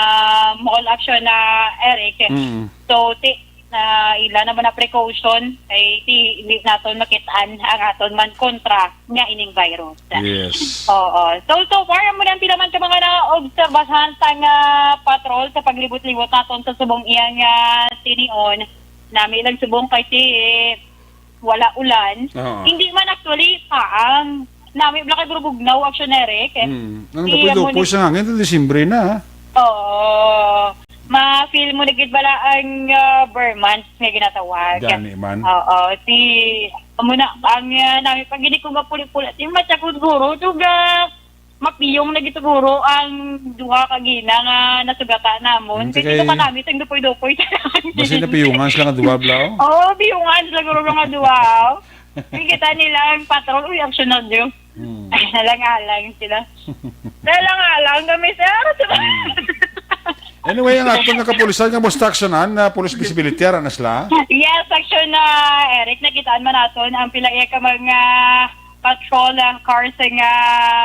mall action na, Eric. Mm. So, ti-, na ila naman na precaution, ay ti-, hindi naton makit-an ang aton man kontra nga ining virus. Yes. Oo. So, so far, amo lang pila man ka mga naobserbahan sa nga patrol sa paglibot-libot naton sa subong iya nga tinion. Nami lang subong kay ti-, wala ulan. Oo. Hindi man actually pa ang nami bala kay burubugnaw, action, Eric. Mm. Ang Di, amo kapoy-kapoy ni sa hangin, Disyembre na, ha? Oo. Ma-feel mo na gid bala ang, ah, Burr months nga ginatawag. Gani man. Oo. Si, amo na, ang, ah, nami pag gini ko mapuli-pula, si Matya ko siguro, duga. mapiyong na gid siguro ang duha ka gina nga nasugata namon. Mm, kay kay dito kanami sang dupoy-dupoy sa langit. Basi napiyungan sila nga duha, bla, oh. Oo, piyungan sila siguro nga duha, oh. Kay kita nila ang patrol, uy, aksyon na dyo. Hmm. Alang-alang sila. Alang-alang kami, sir. Hmm. Anyway, ang aton nga kapulisan nga musta aksyonan, na police visibility, ara na sila? Yes, aksyon na, Eric, nakitaan man naton ang pila iya ka mga patrol, ah, cars nga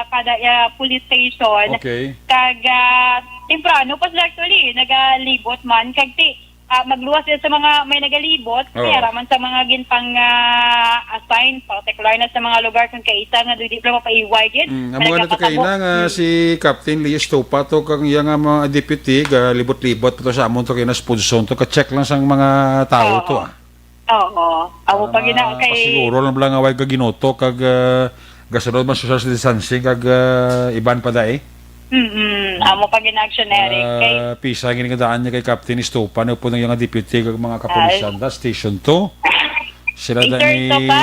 kada, ah, police station. Okay. Kag, ah, temprano pa sila actually, nagalibot man. Kag ti, ah, magluwas sila sa mga may nagalibot, Oo. kaya raman sa mga ginpang, ah, assign, partikular na sa mga lugar kung kaisa nga di pala mapaiway gid. Mm, amo nga na to kaina nga si Captain Lee Estopa to kang iya nga mga deputy, galibot-libot pa to sa amon to kay na sponsor to, ka-check lang sang mga tao Oo. to, ah. Oo. Amo Para pa gina-, ma-, kay pasiguro lang bala nga way ka ginuto kag, ah, gasunod man social distancing kag, ah, iban pa dai. Mm-mm. Amo pa gina-action, Eric. Kay Ah, pisa gini nga daan niya kay Captain Estopa, na po nga deputy kag mga kapulisan Ay. da, Station two. Sila da Station ni two pa.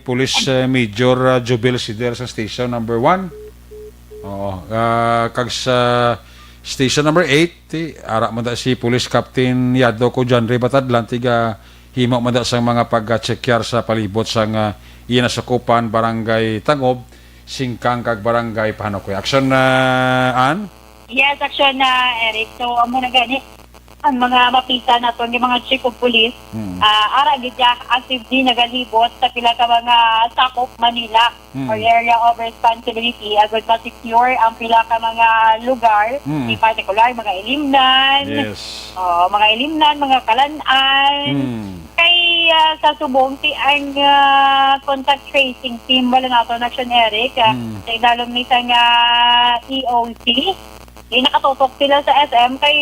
Police, ah, Major, ah, Jubel Sider sa Station number one. Oo. Ah, kag sa Station number eight, ti, ara man da si Police Captain Yado ko John Ray Batadlan, tiga himo man da sang mga pagka-check-yar sa palibot sang, ah, iya nasakupan, Barangay Tangob, Singkang kag Barangay Pahanukoy. Action na, Ann? Yes, action na, Eric. So, amo na gani ang mga mapita naton nga mga chief of police. Mm. Ah, ara gid ya, actively nagalibot sa pila ka mga sakop Manila Mm. or area of responsibility agud ma-secure ang pila ka mga lugar, Mm. in particular, mga ilimnan, Yes. oh, mga ilimnan, mga kalan-an. Mm. Kay, ah, sa subong, ti ang, ah, contact tracing team, wala na to, Action Eric, ah, Mm. sa idalom ni sang, ah, E O C, eh, nakatutok sila sa S M kay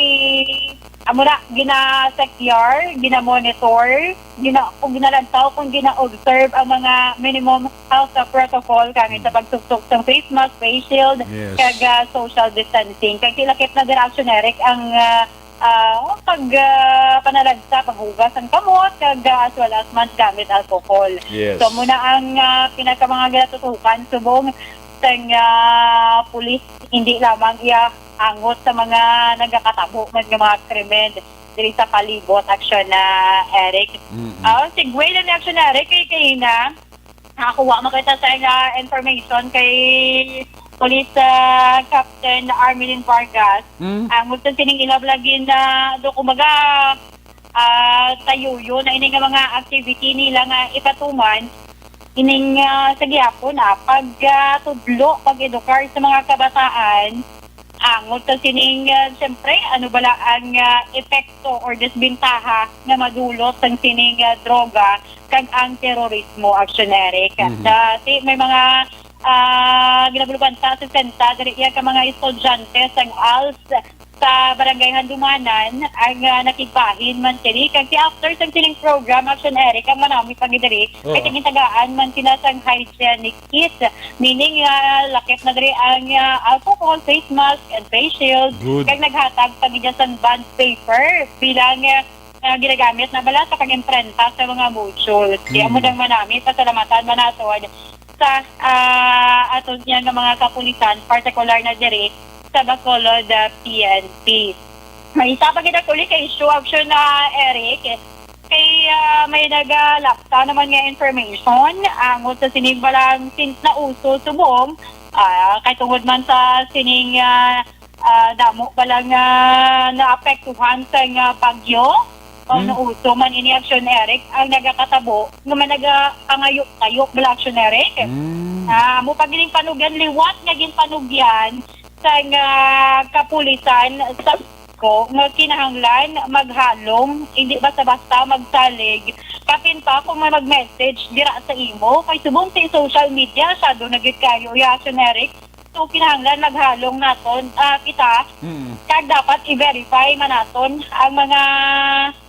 amo na, gina-secure, gina-monitor, gina-, kung ginalantaw, kung gina-observe ang mga minimum health, ah, protocol, kami sa Mm. pagtuktok sa face mask, face shield, Yes. kag, ah, social distancing. Kag ti lakip na dira, Action Eric, ang, ah, ah, pag, ah, panalagsa, paghugas ang kamot, kag, ah, as well as man gamit alcohol. Yes. So, muna ang, ah, pinaka mga ginatutukan subong sang, ah, pulis, hindi lamang iya angot sa mga nagakatabo man nga mga krimen diri sa palibot, Action na, Eric. Mm-mm. Ah, segue lang ni Action na, Eric, kay kaina, nakakuha man kita sa, ah, information kay Police, ah, Captain Armelin Vargas. Mm. Ang gusto sining ilab lagi na do, kumbaga, ah, tayuyo na ini nga mga activity nila nga ipatuman ining, ah, sa gihapon, ah, pag, ah, tudlo, pag-edukar sa mga kabataan, angot sa sining, ah, siyempre, ano bala ang, ah, epekto or disbentaha nga madulot sang sining, ah, droga kag ang terorismo, Action Eric. Mhm. Dati may mga, ah, ginabulubanta, sesenta diri iya ka mga estudyante sang als sa Barangay Handumanan ang, ah, nakigbahin man sini. Kag si after sang sining program, Action Eric, ang manami pa gid diri, Oo. kay tagintagaan man sila sang hygienic kit. Meaning, ah, lakip na diri ang, ah, alcohol, face mask, and face shield. Good. Kag naghatag pa gid sang bond paper bilang, ah, ah, ginagamit na bala sa pag-imprenta sa mga modules. Di Mm. amo nang manami, pasalamatan man naton sa, ah, aton niya nga mga kapulisan, partikular na diri sa Bacolod, ah, P N P. May isa pa kita, actually, kay issue, Action na, Eric. Kay, ah, may nagalapta naman nga information, angot sa sining balang since nauso subong, ah, kay tungod man sa sining, ah, ah, damo pa lang, ah, naapektuhan sa nga bagyo. O Hmm. nauso man ini, Action Eric, ang nagakatabo nga managa pangayo-tayo bala, Action Eric. Hmm. Ah, mo pa gining panugyan liwat nga ginpanugyan sa nga kapulisan sa ko nga kinahanglan maghalong, hindi basta-basta magsalig. Kapin pa kung may mag-message dira sa imo, kay subong sa social media, sado na gid kayo, ya, Action Eric. So, kinahanglan maghalong naton, ah, kita. Mm. Kag dapat i-verify man naton ang mga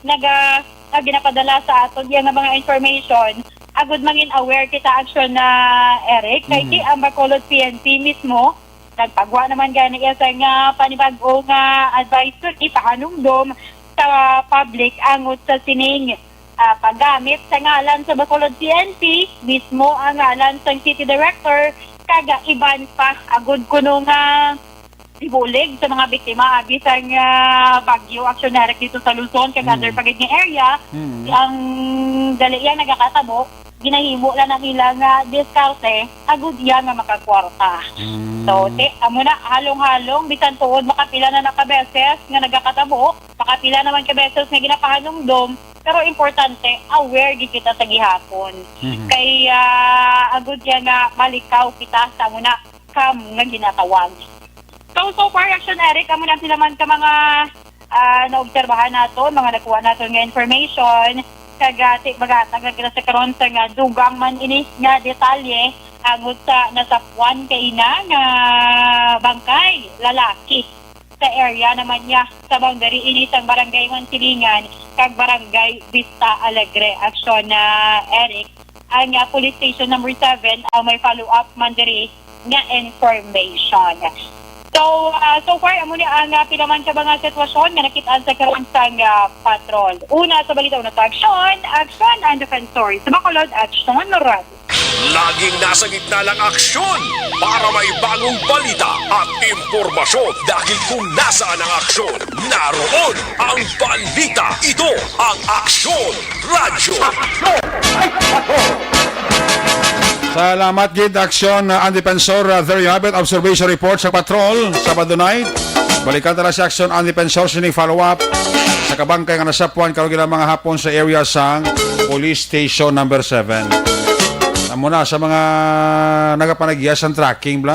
naga-, nga ginapadala sa aton, iya nga mga information. Agud mangin aware kita, Action na, Eric. Kay Mm. di ang Bacolod P N P mismo, nagpagwa naman gani iya sa nga panibag-o nga advisory pahanumdom sa public angot sa sining ah, paggamit sa ngalan sa Bacolod P N P, mismo ang ngalan sang City Director, kag, ah, iban pa. Agod kuno nga ibulig sa mga biktima abi sang, ah, bagyo, Aksyon Eric, dito sa Luzon kag Mm. other pa gid nga area, Mm. ang dali iya nagakatabo, ginahimo lang ang ila nga diskarte agud iya nga makakwarta. Mm. So, ti-, amo na, halong-halong, bisan tuod makapila na na ka beses nga nagakatabo, makapila naman ka beses nga ginapahanumdom, pero importante, aware gid kita sa gihapon. Mhm. Kay, ah, agud iya nga malikaw kita sa amo na scam nga ginatawag. So, so far, Action Eric, amo na sila man ka mga, ah, naobserbahan naton, mga nakuha naton nga information. Kag, ah, ti-, maghatag lang kita sa karon sa nga dugang man ini nga detalye, angod sa nasapuan kaina nga bangkay, lalaki. Sa area naman niya, sa boundary ini sang Barangay Mansilingan kag Barangay Vista Alegre. Action na, Eric, ang, ah, Police Station Number Seven ang may follow-up man diri nga information. So, ah, so far, amo ni ang, ah, pila man ka mga sitwasyon nga nakit-an sa karon sang, ah, patrol. Una sa balita, una sa aksyon, aksyon ang defensor. Sa Bacolod, aksyon, Rad. Laging nasa gitna ng aksyon para may bagong balita at impormasyon. Dahil kung nasaan ang aksyon, naroon ang balita. Ito ang Aksyon Radyo. Salamat gid, Aksyon, uh, ang Defensor. Uh, there you have it. Observation report sa patrol, Sabado night. Balikan ta na si Aksyon, ang Defensor, sini follow-up sa kabangkay nga nasapuan karong gina mga hapon sa area sang Police Station Number Seven. Amo na sa mga nagapanag-iya sang tracking, bla.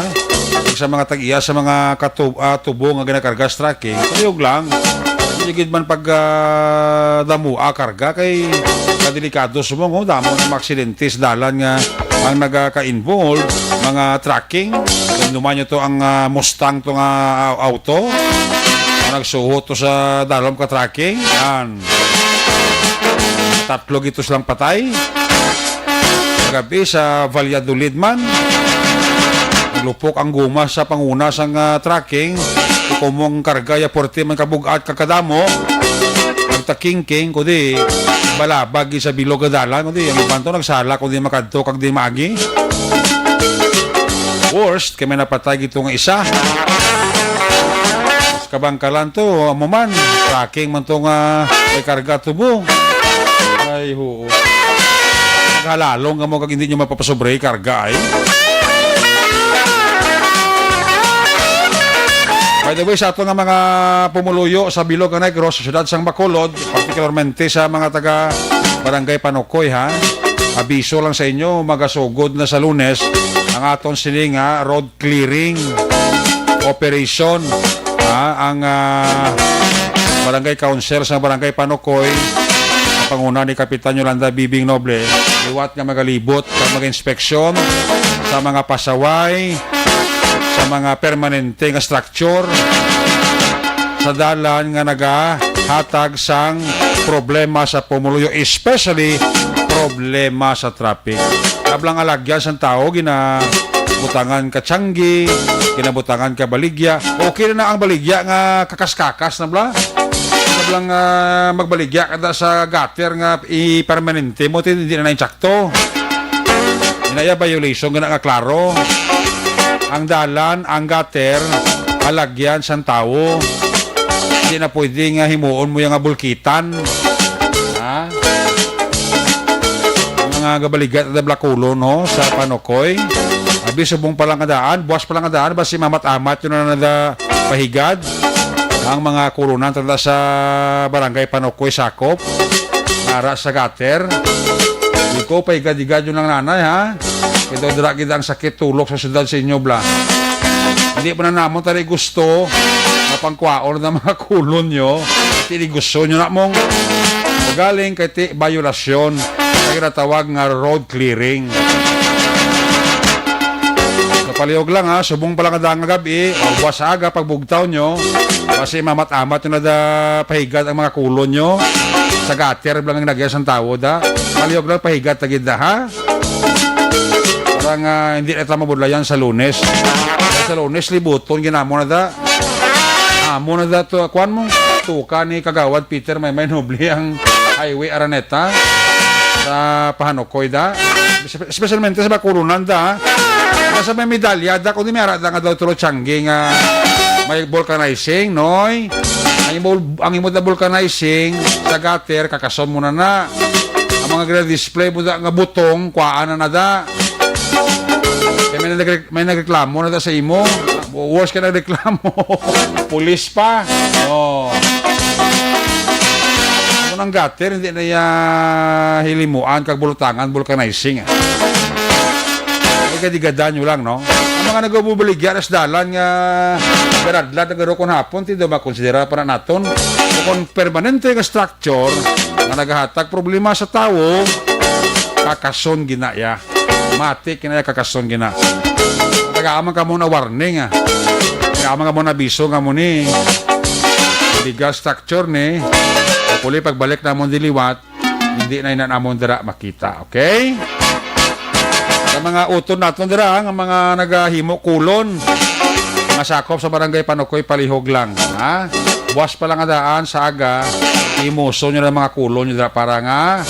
Sa mga tag-iya sa mga katu-, ah, tubo nga ginakarga sa tracking, palihog lang. Hindi gid man pag, ah, damua karga kay kadelikado sa mga, oh, damo ng mga aksidente sa dalan nga ang nagaka-involve, mga tracking. Dumduman nyo to ang, ah, Mustang to nga, ah, auto. Ang nagsuhot to sa dalom ka tracking. Yan. Tatlo gito silang patay. Kagabi sa Valladolid man, naglupok ang guma sa panguna sang, ah, tracking. Kumong karga ya, puwerte man kabug-at kag kadamo. Nagtakingking, kundi balabag sa bilog nga dalan, kundi ang iban to nagsala, kundi makadto kag di maagi. Worst, kay may napatay gito nga isa. Kabangkalan to, amo man, tracking man to nga may karga tubo. Ay, huo. Naghalalong kamo kag hindi nyo mapapasobre karga, ay. By the way, sa ato nga mga pumuluyo sa Bilog nga Negros, sa siyudad sang Bacolod, particularmente sa mga taga Barangay Panukoy, ha, abiso lang sa inyo, magasugod na sa Lunes ang aton sini nga road clearing operation, ha, ang, ah, barangay council sa barangay Panukoy, panguna ni Kapitan Yolanda Bibing Noble, liwat nga magalibot kag mag-inspeksyon sa mga pasaway, sa mga permanente nga structure sa dalan nga nagahatag sang problema sa pumuluyo, especially problema sa traffic. Kablang alagyan sang tawo, ginabutangan ka tiyanggi, ginabutangan ka baligya. Okay na na ang baligya nga kakas-kakas na bla. Kablang, ah, magbaligya ka da sa gutter nga i-permanente mo, ti-, hindi na na insakto. Inaya violation nga na nga klaro. Ang dalan, ang gutter, alagyan sang tawo. Hindi na pwede nga himuon mo yung nga bulkitan. Ha? Mga gabaligat na blakulo, no, sa Panukoy. Abi, subong pa lang nga daan, buwas pa lang nga daan, basi mamat-amat yun na nada pahigad. Ang mga kulunan tala sa barangay Panukoy, sakop. Nara sa gutter. Di ko, pahigad-higad yun lang, nanay, ha? Ito, dira gid ang sakit tulok sa syudad sa inyo, bla. Hindi pa na namon tali gusto mapangkwaon na mga kulon nyo. Ti di gusto nyo na mong galing kay ti violasyon sa ginatawag nga road clearing. Sa palihog lang, ha, subong pa lang nga daan nga gabi, o buwas sa aga, pagbugtaw nyo, kasi mamat-amat nyo na da pahigad ang mga kulon nyo sa gutter lang ang nagyan sang tawo, da. Palihog lang, pahigad ta gid da, ha? Para nga hindi na ta mabudlayan sa Lunes. Sa Lunes, libuton ginamo na da. Amo na da to, kuwan mo, tuka ni Kagawad Peter Maymay Noble ang highway Araneta sa Pahanukoy da. Espe-, especialmente sa Bakulunan da. Nasa may medalya, da, kundi may ara da nga daw tulo tiyanggi nga may vulcanizing, noy. Ang imo, ang imo da vulcanizing sa gutter, kakason mo na na. Ang mga gina-display mo da nga butong, kuhaan na na da. Kaya may, nagre-, may nagreklamo na da sa imo. Worse ka nagreklamo. Pulis pa. Oh. Ano nang gutter, hindi na iya hilimuan kag bulutangan, vulcanizing, ah. Ay, kadigada nyo lang, no? Ang mga nagabubuligya sa dalan nga garadlad, nagaro kon hapon, ti daw makonsidera pa na naton. O kung permanente nga structure nga nagahatag problema sa tawo, kakason ginaya. Mati kinaya kakason gina. Tagaan man kamo na warning, ah. Tagaan man kamo na biso nga mo ni legal structure ni. Hopefully, pagbalik namon diliwat, hindi na ina namon dira makita, okay? Sa mga utod naton dira, nga mga nagahimo kulon, mga sakop sa barangay Panukoy, palihog lang, ha? Buwas pa lang nga daan sa aga, imuson nyo lang mga kulon nyo dira para nga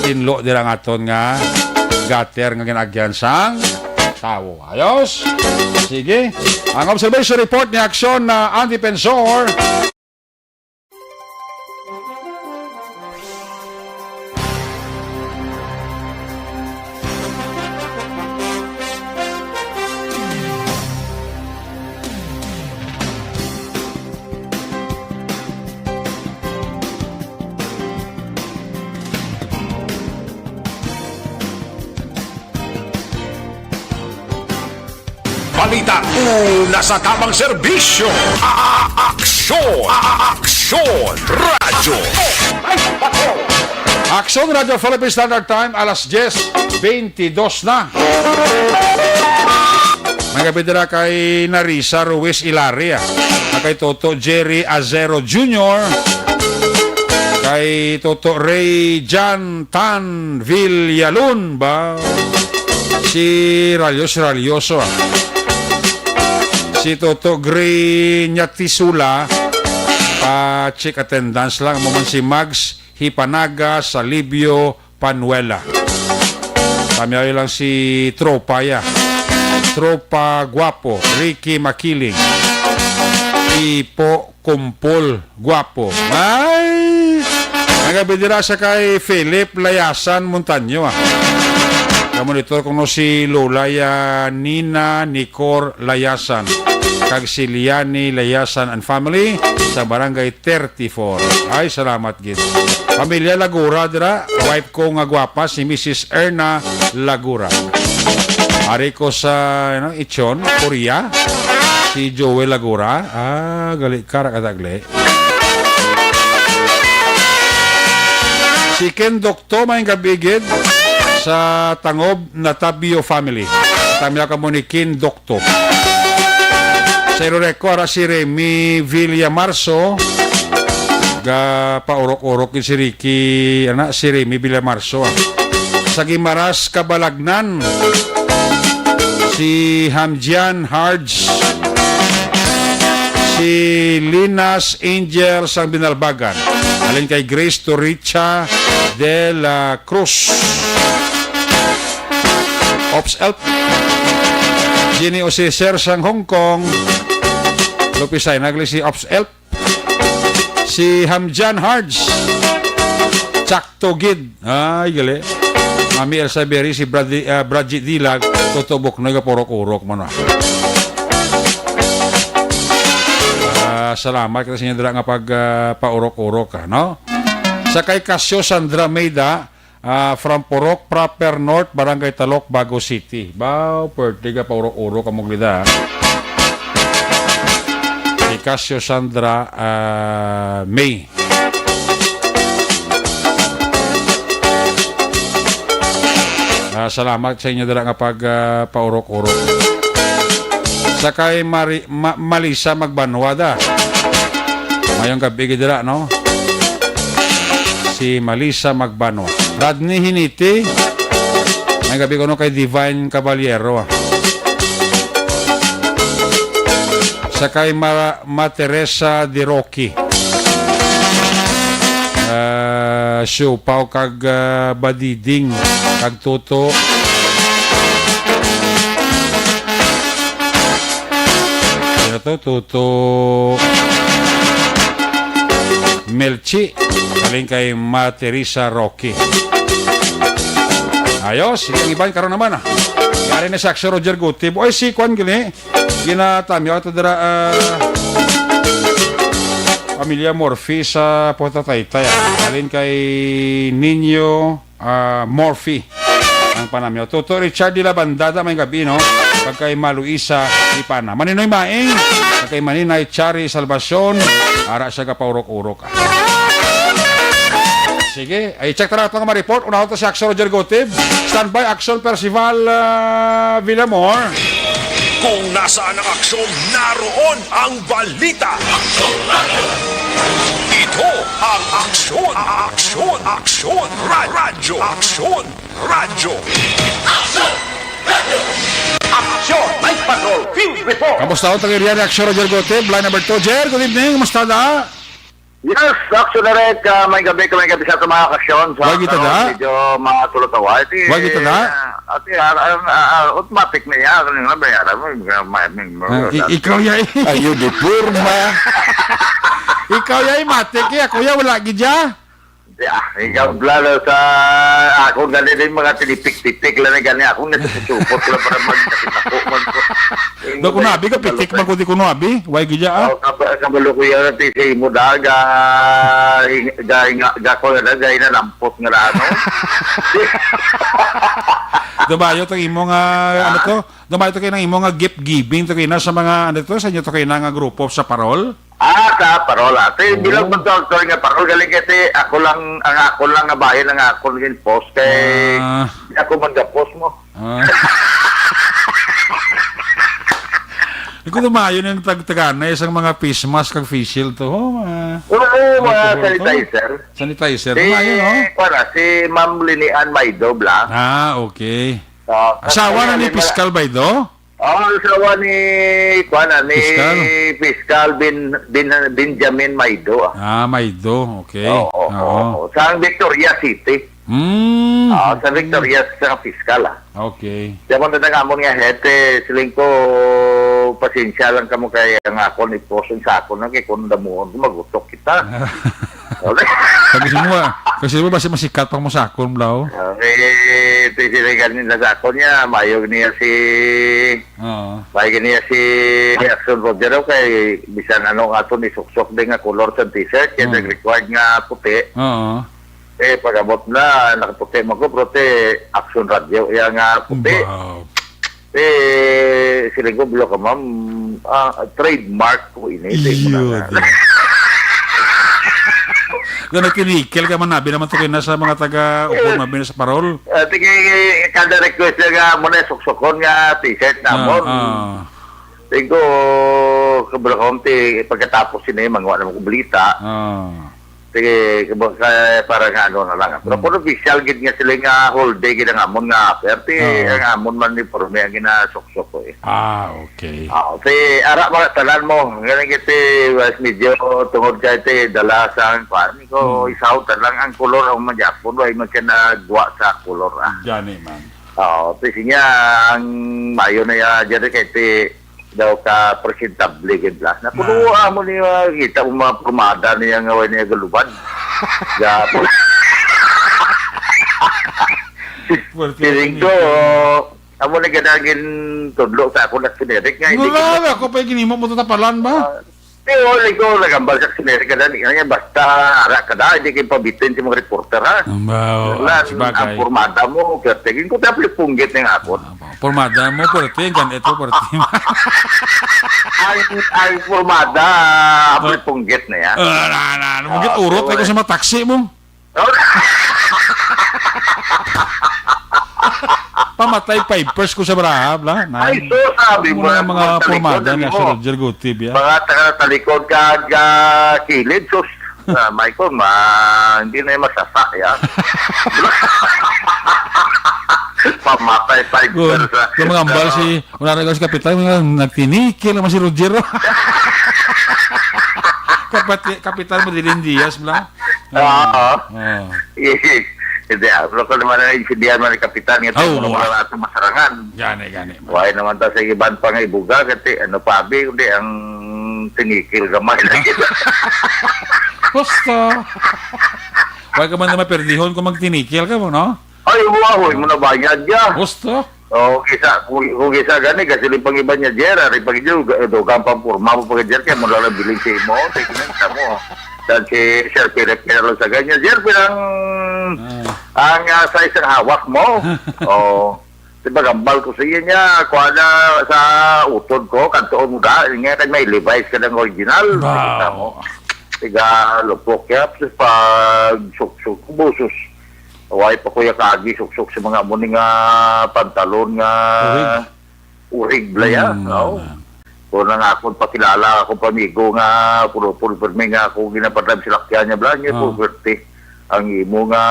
tinlo dira nga aton nga gutter nga ginaagyan sang tawo. Ayos? Sige. Ang observation report ni Aksyon na ang Defensor. Balita una sa tamang serbisyo. A-, aksyon! A-, aksyon! Radyo. Aksyon Radyo Philippine Standard Time, alas diyes bentidós na. May gabi dira kay Narisa Ruiz Ilaria, kay Toto Jerry Azero Junior, kay Toto Ray Jan Tan Villalon ba? Si Ralios Ralioso, ah. Si Toto Gray Nyatisula, pa-check attendance lang. Mo man si Mags Hipanaga, Salibio Panuela. Tamyaw lang si Tropa, ya. Tropa Guapo, Ricky Makiling, Ipo Kumpol Guapo. Ay! Ang gabi dira sa kay Philip Layasan Montaño, ah. Kamonitor kuno si Lola, ya, Nina Nicor Layasan, kag si Liani Layasan and family sa Barangay thirty-four. Ay, salamat gid. Pamilya Lagura dira, wife ko nga gwapa, si Missus Erna Lagura. Ari ko sa, ano, Ichon, Korea. Si Joel Lagura. Ah, gali ka ra kadagli. Si Ken Dokto, may gabi gid sa Tangob Natabio family. Tamya kamo ni Ken Dokto. Sa Iloreco, ara si Remy Villamarso. Ga paurok-urok gid si Ricky, ana, si Remy Villamarso, ah. Sa Guimaras, Kabalagnan, si Hamjian Hards, si Linas Angel sang Binalbagan. Halin kay Grace Toricha de la Cruz. Ops Elf. Jenny Osiser sang Hong Kong. Lupisay, nagli si Ops Elf. Si Hamjan Hards. Tsakto gid. Ay, gali. Mami Elsa Berry, si Brad-, ah, Bradji Dilag, Toto Buknoy, nga paurok-urok man, ah. Ah, salamat kita sa inyo dira nga pag, ah, paurok-urok, ah, no? Sa kay Casio Sandra Mayda, ah, from Purok Proper North, Barangay Talok, Bago City. Baw, pwerte ka paurok-urok kamo gid, ah. Si Casio Sandra, ah, May. Ah, salamat sa inyo dira nga pag, ah, paurok-urok. Sa kay Mari-, Ma-, Malisa Magbanwa da. Mayong gabi gid dira, no? Si Malisa Magbanwa. Rodney Hiniti. May gabi ko, no, kay Divine Caballero, ah. Sa kay Ma-, Ma Teresa De Roque. Ah, Siupaw kag, ah, Badiding kag Toto. Tututu. Melchi, galing kay Ma Teresa Roque. Ayos, ang iban karon naman, ah. Yari na si Action Roger Gutib. Oy, si Kwan gini. Ginatamyo ato dira, ah, pamilya Morphy sa Puerto Taytay, ah. Galing kay Nino, ah, Morphy. Ang panamyo. Tuto Richard de la Bandada, may gabi, no? Pagkay Maluisa, Ipana. Maninoy Maing, pagkay Maninay Chari Salvacion, ara siya kapaurok-urok. Sige, ay check ta na ito nga report. Unahon ta si Action Roger Gutib. Standby, Action Percival, ah, Villamor. Kung nasaan ang aksyon, naroon ang balita. Ito ang Aksyon, Aksyon, Aksyon, Ra- Radyo, Aksyon, Radyo. Action! Night Patrol Field Report! Kamusta ang taga-area ni Action Roger Gutib? Line number two, Jer, good evening. Kamusta na? Yes, Action Direct, ah, may gabi ka, may gabi sa mga kasyon. Sa Wag kita karon, da. Medyo matulog ka, wa? Ati, Wag kita da. Ati, ah, ah, ah, ah, automatic na yan. Ano nga ba yan? Ano nga, may, may, may, Ah, i- ikaw ya eh. Ayo, di porma. Ikaw ya eh, matik ya. Kuya, wala gid ya. Ya, ikaw, plano sa akon gani din mga tinipik-tipik lang na gani akong nasusupot lang para mag-, ako, mag-, Do ko nabi ka pitik man ko di ko nabi. Why gid ya, ah? Oh, kab-, kabalo ko yan, ati, sa imo da, ga, ga, ga, ga, ko na, ga, inanampot nga na, ano? Dumayo to imo nga, ano to? Dumayo to kayo ng imo nga gift giving to kayo na sa mga, ano to, sa inyo to kayo na nga grupo sa Parol? Ah, sa Parol, ah. Ate, Oo. Bilang magdoktor nga Parol, galing kasi ako lang, ang ako lang nga bayan ang akon gin-post kay Ah. Di ako man ga-post mo. Ah. Ikaw dumayo ng tag-, taganay sa mga face mask kag face shield to. Oh, mga Oo, mga alcohol to. Sanitizer. Sanitizer. Si, Dumayo, no? Para, si Ma'am Linian Maido, bla. Ah, okay. Ah, Asawa na ni Linian Fiskal Maido? Oh, asawa ni, kuwan na, ni Fiskal? Fiskal bin, bin, Benjamin Maido, ah. Ah, Maido. Okay. Oo, oo, Oo. oo. Sa Victoria City. Mm, Ah, sa okay. Victoria, sa Fiskal, ah. Okay. Siya mo na nga mo nga, hete, siling ko, pasensya lang kamo kay ang akon, i-post sa akon, no, kay kung damuhon ko, magutok kita. Kag gusto mo, ah, kag gusto mo, basta masikat pa mo sa akon, bla. Okay, ito sila ganin na sa akon niya, mayog niya si, Oo. Mayog niya si Action Roger, okay, bisan ano nga ato ni suksok din nga color sa t-shirt, kaya Mm. nag-required nga puti. Oo. Eh, pag-abot na, nakaputi mo ko, pero te, Action Radio, iya nga puti. Wow. Eh, siling ko, bilo ka, ma'am, ah, trademark ko ini. Iyo, Di mo na. Di. Nga nagtinikil ka man, nabi naman to kayo na sa mga taga-upon, mabi na sa Parol. Ah, sige, kada request nga mo na suksukon nga t-shirt Ah, namon. ah. Siling ko, kabalo ka, ma'am, ti, pagkatapos sini, mangwa naman ko balita. Ah. Sige, kamo ka, para nga ano na lang. Pero Hmm. kung official gid nga sila nga whole day gid ang amon nga, perti Oo. ang amon man ni porme ang ginasuksok ko eh. Ah, okay. Ah, si ara mga tanan mo, nga nang iti, was medyo tungod kay ti dala sa ang kwan ko, Hmm. isaw tanan ang kolor ang magyapon, way man siya nagwa sa kolor, ah. Gani man. Oo, ti siya ang mayo na ya, dyan kay ti daw ka presentable gid la. Na, puno Ah. amo ni, ah, kita mo mga pormada niya nga way niya galubad. Ga-, Well, Feeling ko, amo na gid ang gintudlo sa ako na generic nga, hindi Wala, gid ako pa yung ginimo mo to tapalan ba? Ah, di, wala ko nagambal sa generic ka dali. Kaya basta ara ka da, hindi kayo pabitin sa mga reporter, ha? Ang ba, oh, Wala, sabagay. Ang pormada mo, kaya tingin ko, tapos punggit na nga ako. Ah, Pormada mo, puwerte. Gan ito, puwerte. Ang, ang pormada, Ah. apoy punggit na yan. Ah, na, na, na. Mungkit Ah, urot, so, ako sa mga taxi mo. Pamatay, five first ko sa Brahab, la. Na, Ay, so, sabi mo mga, na, mga mga talikod, pormada sabi na mo. Si Roger Gutib, ya. Mga taga-talikod ka, ka kilid, sus. Ah, Michael, ma, hindi na yung masasa, ya. Pamatay, five Good. Sa mga ambal si, wala na si Kapitan, mga nagtinikil naman si Roger. Kapati-, Kapitan mo, Dilin Diaz, bla? Oo. Oo. Hindi, ah, pero ko naman ang intindihan man ni Kapitan nga Oo, tingnan mo ah. Naman ato masarangan. Gani, gani. Why naman ta sa iban pa nga ibuga, kasi ano pa, abi, kundi ang tinikil gamay lagi. Gusto. Why ka man na maperdihon kung magtinikil ka mo, no? Ay, wow, mo na bayad niya. Gusto. O, kisa, kung, kung kisa gani, kasi rin pang iba niya, Jer, ari pag ijo, ga-, do, gampang porma mo pag Jer, kaya mo lang bilin sa imo, tignan sa mo. Sa si Sir Philip, kaya lang sa ganyan, Jer, pirang, Ah. ang, ah, size ng hawak mo. O, di ba, gambal ko sa iya niya, kuha na sa utod ko, kantuon mo ga, nga kay may Levi's ka ng original. Wow. Kita mo. Tiga lupok, kaya pag suksok, busos. Why pa kuya kagi suksok sa mga amo ni nga pantalon nga Urig. Urig bala ya, Mm, no? Na. Kung nang akong pakilala, akong pamigo nga puro-puro permi nga ako ginapadala sa lakyan niya, bala niya, Ah. Puro perti. Ang imo nga,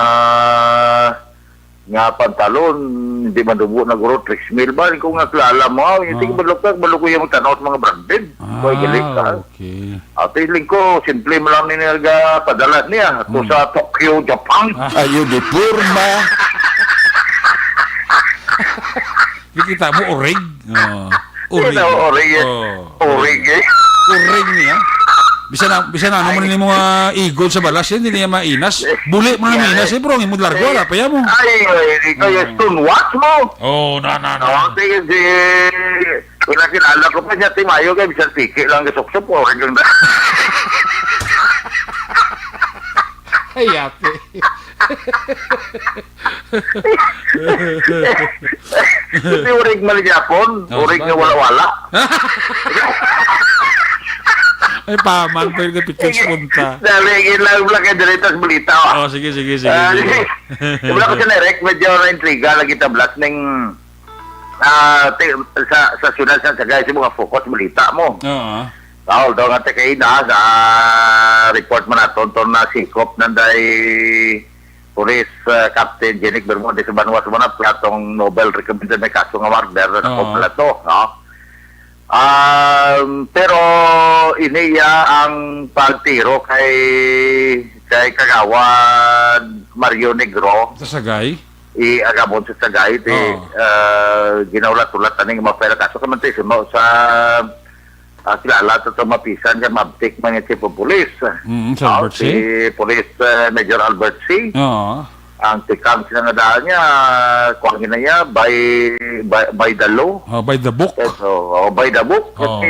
nga pantalon, hindi man dubo na guro, tres mil ba? Kung nga kilala mo, ah, yung Ah. Sige, balok ka, balok ko yung tanawat mga branded. Ah, Boy, galing ka. Okay. Ate Lingko, simple mo lang ni nagapadala niya to Hmm. sa Tokyo, Japan. Ah. Ayo, di porma. Di kita mo, orig. Oh. Orig. Sino, orig? Oh. Orig, eh. Orig niya. Bisan na, bisan na, ano man Ay. Ni mga igol sa balas, hindi niya mainas. Buli mo na Yeah. Mainas, eh, bro. Ang imod largo, Ay. Wala pa yan mo. Ay, ay, ikaw yung Hmm. Stonewatch mo. Oh, na, na, na. Oh, sige, sige. Wala kilala ko pa siya, Tim, ayaw kay bisan piki lang kasuksok, okay lang na. Ay, ate. Hindi, urig man gyapon. Oh, urig nga sabagay. Wala-wala. Ay, paman, pwede pitch punta. Dali, yun lang, wala kayo dali, tas balita, ah. Oh, sige, sige, sige, Ah, sige. Wala ko sa direct, medyo na-intriga lagi tablas ning Ah, ti-, sa, sa siyudad sa Sagay, sa mga focus, balita mo. Oo. Ah, although nga ti kaina sa report man naton, to na sikop nanday Police, ah, Captain Jenick Bermudez sa Banwa sa Manap, atong Nobel recommended may kaso nga murder na Oo. Nakopla to, no? Um, pero iniya ang pagtiro kay, kay Kagawad Mario Negro. Sa Sagay? I-agabon sa Sagay, ti, Oo. Ah, ginaulat-ulat ani nga mapera kaso. Kaman ti, suno sa, ah, kilala to, to mapisan, kay mabtik man yung chief of police. Mm, si Ah, Albert si C. Police, ah, Major Albert C. Oo. Ang tikang sila nga daan niya, kuwan gina niya, by, by, by the law. Oh, by the book. So, oh, by the book. Oo. Kasi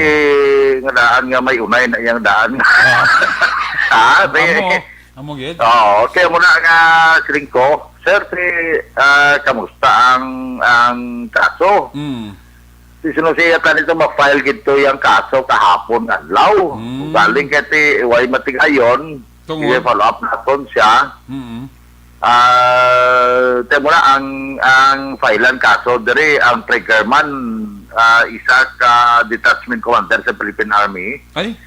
nga daan nga may unay na iyang daan. Ah. Ah, may Amo, amo gid. Oo, kaya mo na nga, siling ko, sir, si, ah, kamusta ang, ang kaso? Mm. Si Sinusiya tanito ma-file gid to yung kaso kahapon nga adlaw. Mm. Galing kay ti, way matigayon, Tungod? Sige, follow up naton siya. Mm. Ah, te mo na ang, ang filean kaso diri, ang trigger man, ah, isa ka detachment commander sa Philippine Army Ay?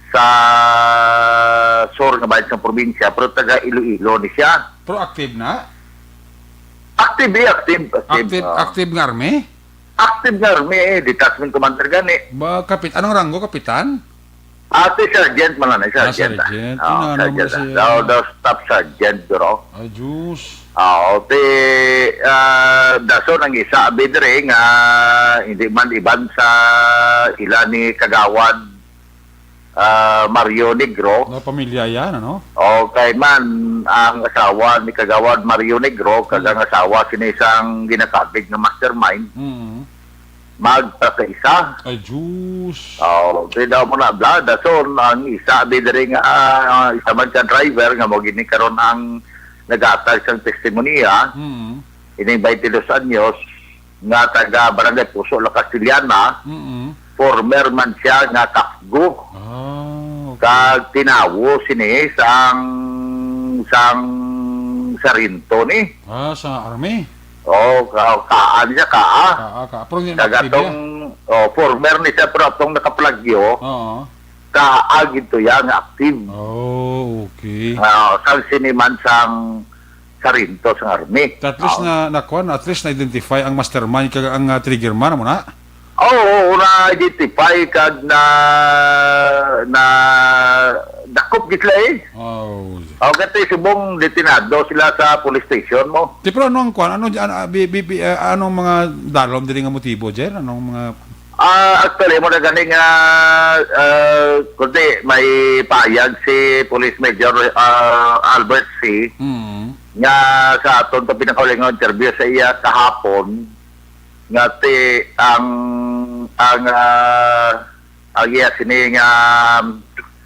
Sa sur nga bahin sang probinsya, pero taga Iloilo ni siya. Pero active na? Active, eh, active, active. Active, Ah. Active nga army? Active nga army, eh, detachment commander gani. Ba, kapit-, anong ranggo, kapitan? Ate, sergeant man lang, eh, Ah, sergeant, ah. Sergeant. Ah, Ina, ano sergeant, mo ah. si Daw, daw staff sergeant, bro. Ay, Diyos. Ah, okay. Ah, dason ang isa, abi, dire nga hindi man iban sa ila ni Kagawad, ah, Mario Negro. Na pamilya yan, ano? Okay man, ang asawa ni Kagawad Mario Negro, kag Hmm. ang asawa sini isang ginakabig nga mastermind. Mm. Magpakaisa. Ay, Diyos. Oh, kaya daw mo na, bla, dason, ang isa, abi, diri nga, ah, isa man ka driver, nga mo gini karon ang naghatag sang testimonya, Mm. ining twenty-dos anyos, nga taga Barangay Puso, La Castellana, Mm. former man siya nga kapgo. Ah, okay. Kag tinawo sini sang, sang sarhento ni. Ah, sa army? Oh, ka-, kaan siya, kaa. Kaa, kaa. Pero hindi Kag na active atong, yan. Oh, former ni siya, pero atong nakaplagyo, Oo. kaa gid to yan nga active. Oh, okay. Ah, sang sini man sang sarhento sang army. At least Oo. na, na kuwan, at least na-identify ang mastermind kag ang, ah, trigger man, amo na? Oo, oo, na-identify kag na, na, Dakop gid sila eh. Oh. O, kati subong detenado sila sa police station mo. Ti, pero ano ang kwan? Ano, ano, ah, bi-, bi-, bi-, ah, anong mga dalom diri nga motibo, Jer? Anong mga Ah, actually, mo na gani nga, ah, kundi may payag si Police Major, ah, Albert C. Mm. Nga sa aton to pinakauling nga interview sa iya kahapon, nga ti ang, ang, ah, ang iya sini nga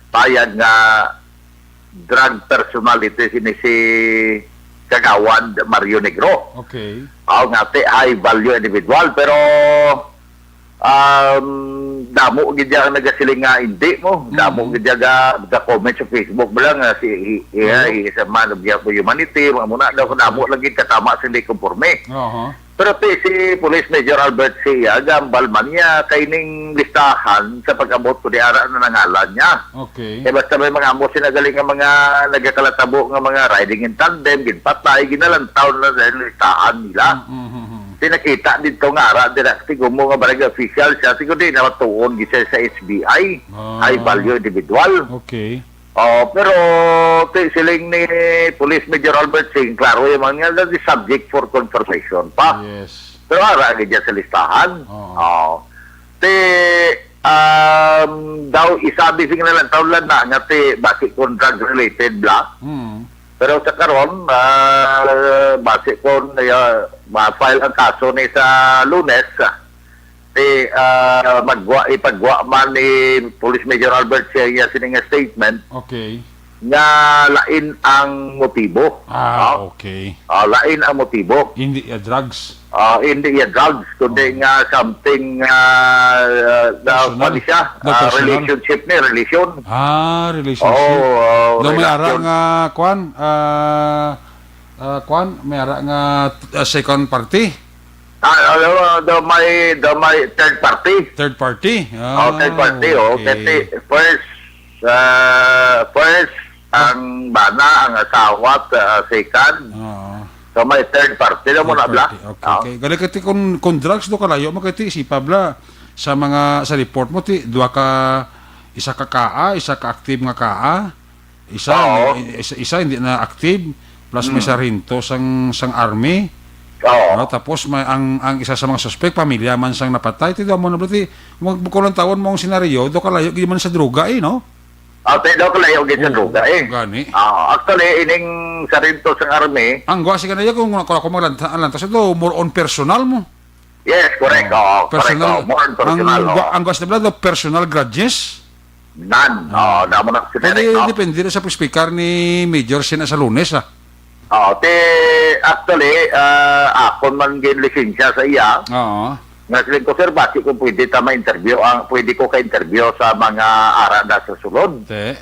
payag nga drug personality sini si Kagawad Mario Negro. Okay. Aw nga ti high value individual, pero, um, damo gid ang nagasiling nga hindi mo. Damo Mm. gid ang ga, ga comment sa Facebook mo lang nga si, he, he, Mm. he is a man of humanity, mga muna daw, damo lagi katama sa hindi konforme. Aha. Pero ti si Police Major Albert C, ah, gambal man niya kay ning listahan sa pag-abot ko di ara na nangalan niya. Okay. Kay basta may mga amo sila galing nga mga nagakalatabo nga mga riding in tandem, ginpatay, ginalantaw na sa listahan nila. Mm, mm, mm, mm. Ti nakita dito nga ara, dira, tigumo nga barangay official siya, siguro di na matuon gid siya sa S B I, Ah. high value individual. Okay. Oh, pero ti siling ni Police Major Albert Singh, klaro yung mga nga, that is subject for confirmation pa. Yes. Pero ara gid dyan sa listahan. Oo. Oh. Ti, um, daw isabi sing nalantaw lang na nga ti basi kon drug related bla. Mm. Pero sa karon, ah, basi kon, ah, ma-file ang kaso ni sa Lunes, ah, ti, ah, magwa, ipagwa man ni Police Major Albert siya, iya sini nga statement Okay. nga lain ang motibo. Ah, No? okay. Ah, lain ang motibo. Hindi, ah, drugs. Ah, hindi iya drugs, kundi Oh. nga something, ah, ah, na, Personal? ano siya? Na Ah, personal? relationship ni, relation. Ah, relationship. Oh, oh, Daw may ara relasyon. nga, kwan, ah, ah, kwan, may ara nga, ah, second party? Ah, alam mo, daw may, daw may third party. Third party? Oh, third Ah, party, oh. okay. Kasi first, ah, first, ang bana, ang asawa, sa second. Oo. So, may third party. Alam mo Third na, bla? party. Okay, Ah. okay. Gali ka ti kung, kung drugs do kalayo, makati si Pabla sa mga, sa report mo, ti, duha ka, isa ka kaa, isa ka active nga kaa, isa, Oo. isa, isa hindi na active, plus may Mm. sarhento sang, sang army. Oo. No? Tapos may, ang, ang isa sa mga suspek, pamilya man sang napatay, ti daw mo na, ti, mag-, kung ang tawon mo ang senaryo, do kalayo, gid man sa droga, eh, no? Ah, ti daw kalayo, gid sa Oo, droga, eh. gani. Ah, actually, ining sarhento sang army, Ang gwa, sige na yun, kung ako, ako maglanta-, lantas ito, more on personal mo. Yes, correct. Oo. Oo, correct. Personal, Oo, more on personal, ang, oo. ang gusto nila, the personal grudges? None. Ah. Oo, damo na si Pwede, Derek, no? depende na sa speaker ni Major Sina sa Lunes, ah. Oo, ti, actually, ah, akon man gin lisensya sa iya. Oo. Nga siling ko, "Sir, basi kung pwede ta ma-interview, ang, pwede ko ka-interview sa mga ara na sa sulod." Te.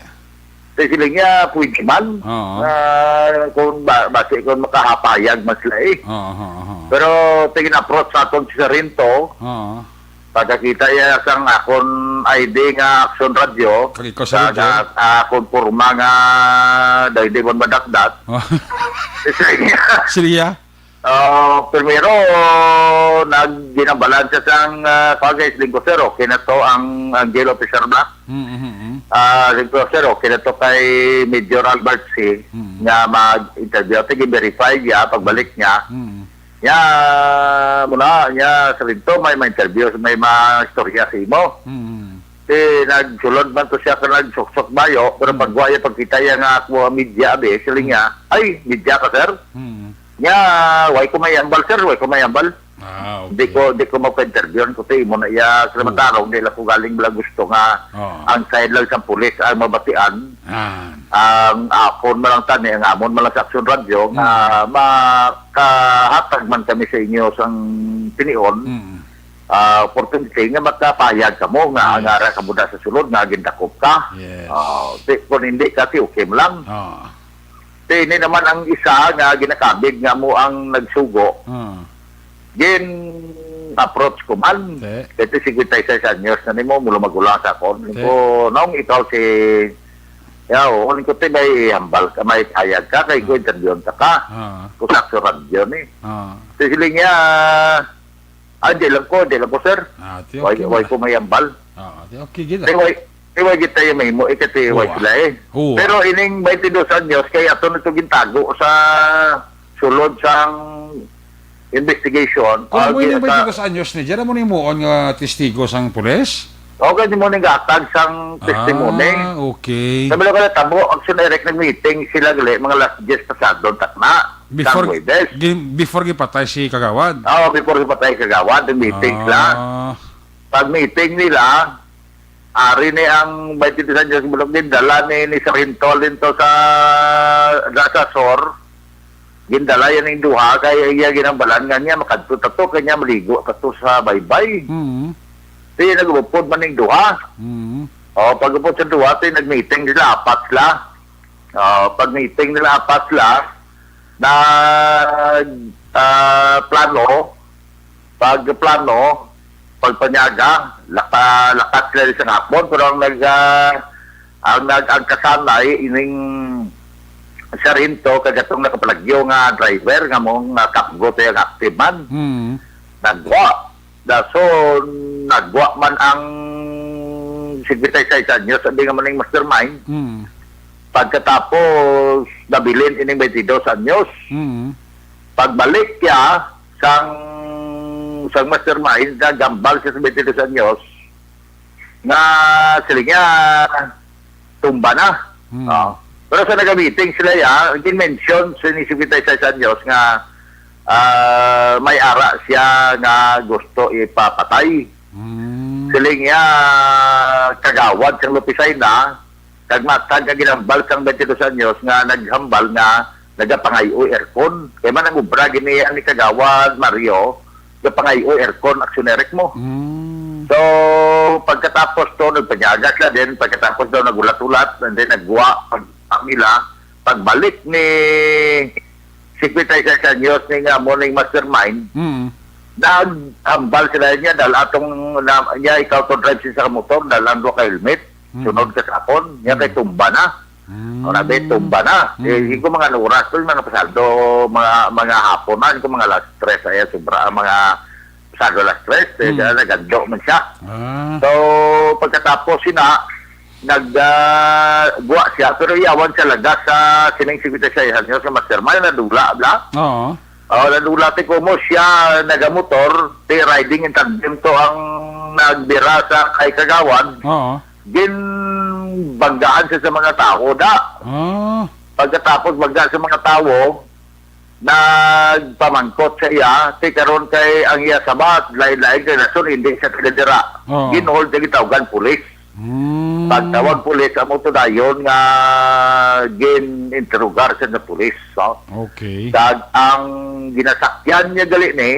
Ti siling niya, pwede man. Oo. Ah, kung ba, basi kung makahapayag man sila eh. Oo, oo, oo. Pero tingin approach sa aton si Sarento, Oo. pagkakita niya sang akon I D nga Action Radio, Kag ikaw sa kag, radyo? ah, akon porma nga daw hindi man madakdat. Oh. Siling niya, Siling niya? Ah, primero, nagginambalan siya sang, ah, kagay, siling ko, "Sir, okay na to ang, ang jail officer ba?" Mm, mm, mm. Ah, siling ko, "Sir, okay na to kay Major Albert C Mm. nga mag-interview." Sige, verify niya, pagbalik niya. Mm. Niya, muna, niya, sa rinto, may ma-interview, may ma-istorya sa imo. Mm. Eh, nagsulod man to siya ka nagsuksok bayo, pero Mm. pag waya pagkita iya nga ako ang media, abi, siling Mm. niya, "Ay, media ka, sir?" Mm. Nga, "Way ko may ambal, sir, way ko may ambal." Ah, Di okay. ko, di ko magpa-interview ko, te, imo na iya, sa Mm. matarong, di lang ko galing, wala gusto nga Oo. ang side lang sa pulis ang mabatian. Ah. Ang akon man lang tani, ang amon man lang sa Action Radio, nga Mm. makahatag man kami sa inyo sang pinion, Mm. ah, opportunity nga makapayag kamo nga Yes. ang ara ka muna sa sulod nga gindakop ka. Yes. Ah, di, kung hindi ka, ti okay mo lang. Ah. Ti, ini naman ang isa nga ginakabig nga mo ang nagsugo. Ah. Gin-approach ko man. Te. Kaya ti, cincuenta y seis anyos na nimo, mulo magulang sa akon. Te. Ko, naong ikaw si, yaw, uling ko ti, may hambal ka, may payag ka, kay ko Ah. interviewon ka ka. Ah. Ko sa Action Radio ni. Ah. Ti siling niya, "Ah, di lang ko, di lang ko, sir. Ah, ti, Why, okay why man. ko may hambal?" Ah, ti, okay, gid, Ti, ah. why, Iway kita yung mahimo, ikatiway Uwa. sila eh. Uwa. Pero ining twenty-dos anyos, kay ato na ito gintago sa sulod sang investigation. Kung Ah, amo ining gi-, ta- twenty-dos anyos ni, diyan mo ni muon nga testigo sang pulis? Okay, di mo nang gatag sang testimony. Ah, okay. Sabi lang ka na, tabo, ang sinirek nag-meeting sila gali, mga last days pasado, takna. Before, Sang Huwebes. gi-, before gipatay si Kagawad? Oo, before gipatay si Kagawad, nag-meeting sila. Ah. Pag-meeting nila, ari ni ang twenty-dos anyos bulok din, dala ni, ni Sargento Linto sa, sa Sur. Gindala yan ning duha, kay iya ginambalan nga niya, makadto ta to, kay niya maligo ta to sa baybay. Mm. Di nag-upod man ning duha. Mm. O, pag-upod sa duha, di nag-meeting sila, apat sila. O, pag-meeting nila, apat sila, nag, ah, plano, pag plano, pagpanyaga, laka-, lakat sila sa hapon, pero ang nag, ah, ang nag, ang kasanay, ining sarhento, kag atong nakapalagyo nga driver, nga mong, ah, kapgo to yung active man. Hmm. Nagwa. Dason, nagwa man ang singkwenta y seis anyos, sabi nga man yung mastermind. Hmm. Pagkatapos, nabilin ining twenty-dos anyos. Hmm. Pagbalik niya, sang, sang mastermind, nagambal siya sa twenty-dos anyos, nga sila niya, tumba na. Hmm. Ah. Pero sa nagamiting sila, ya, gin-mention sa ni singkwenta y seis anyos nga, ah, may ara siya nga gusto ipapatay. Hmm. Siling niya, kagawad sang Lupisay na, kag matag nga ginambal sang twenty-dos anyos nga naghambal nga nagapangay-o aircon. Kay man ang obra gini ni Kagawad Mario, gapangay-o aircon, aksyonerek mo. Mm. So, pagkatapos to, nagpanyaga sila din, pagkatapos daw nagulat-ulat, and then nagwa, pag, ang ila, pagbalik ni Secretary Session News ni nga morning mastermind, Mm. naghambal sila niya, dahil atong, na, niya, ikaw to drive sa motor, dahil ang duha ka helmet, Mm. sunod ka sa akon, niya kay Mm. tumba na. Mm. O, nabi, tumba na. Mm. Eh, iko mga oras to, mga pasado, mga, mga hapon na, iko mga alas tres, ay, sobra, mga pasado alas tres, eh, Mm. nagando man siya. Ah. So, pagkatapos sina, nag, ah, guwa siya, pero iyawan siya lagas sa sining singkwenta y seis anyos sa mastermind, nadula, bla? Oo. Oh, nadula ti kumo siya nagamotor, ti riding in tandem to ang nagbira sa kay Kagawad. Oo. Ginbanggaan siya sa mga tao, da. Ah. Pagkatapos bangga sa mga tao, nagpamangkot sa iya, ti karon kay ang iya sabat, lain-lain kay rason, hindi siya taga dira. Oo. Ginhold siya, gitawgan pulis. Hmm. Pagtawag pulis, amo to dayon nga gin-interrogar siya sa pulis, no? Okay. Kag ang ginasakyan niya gali ni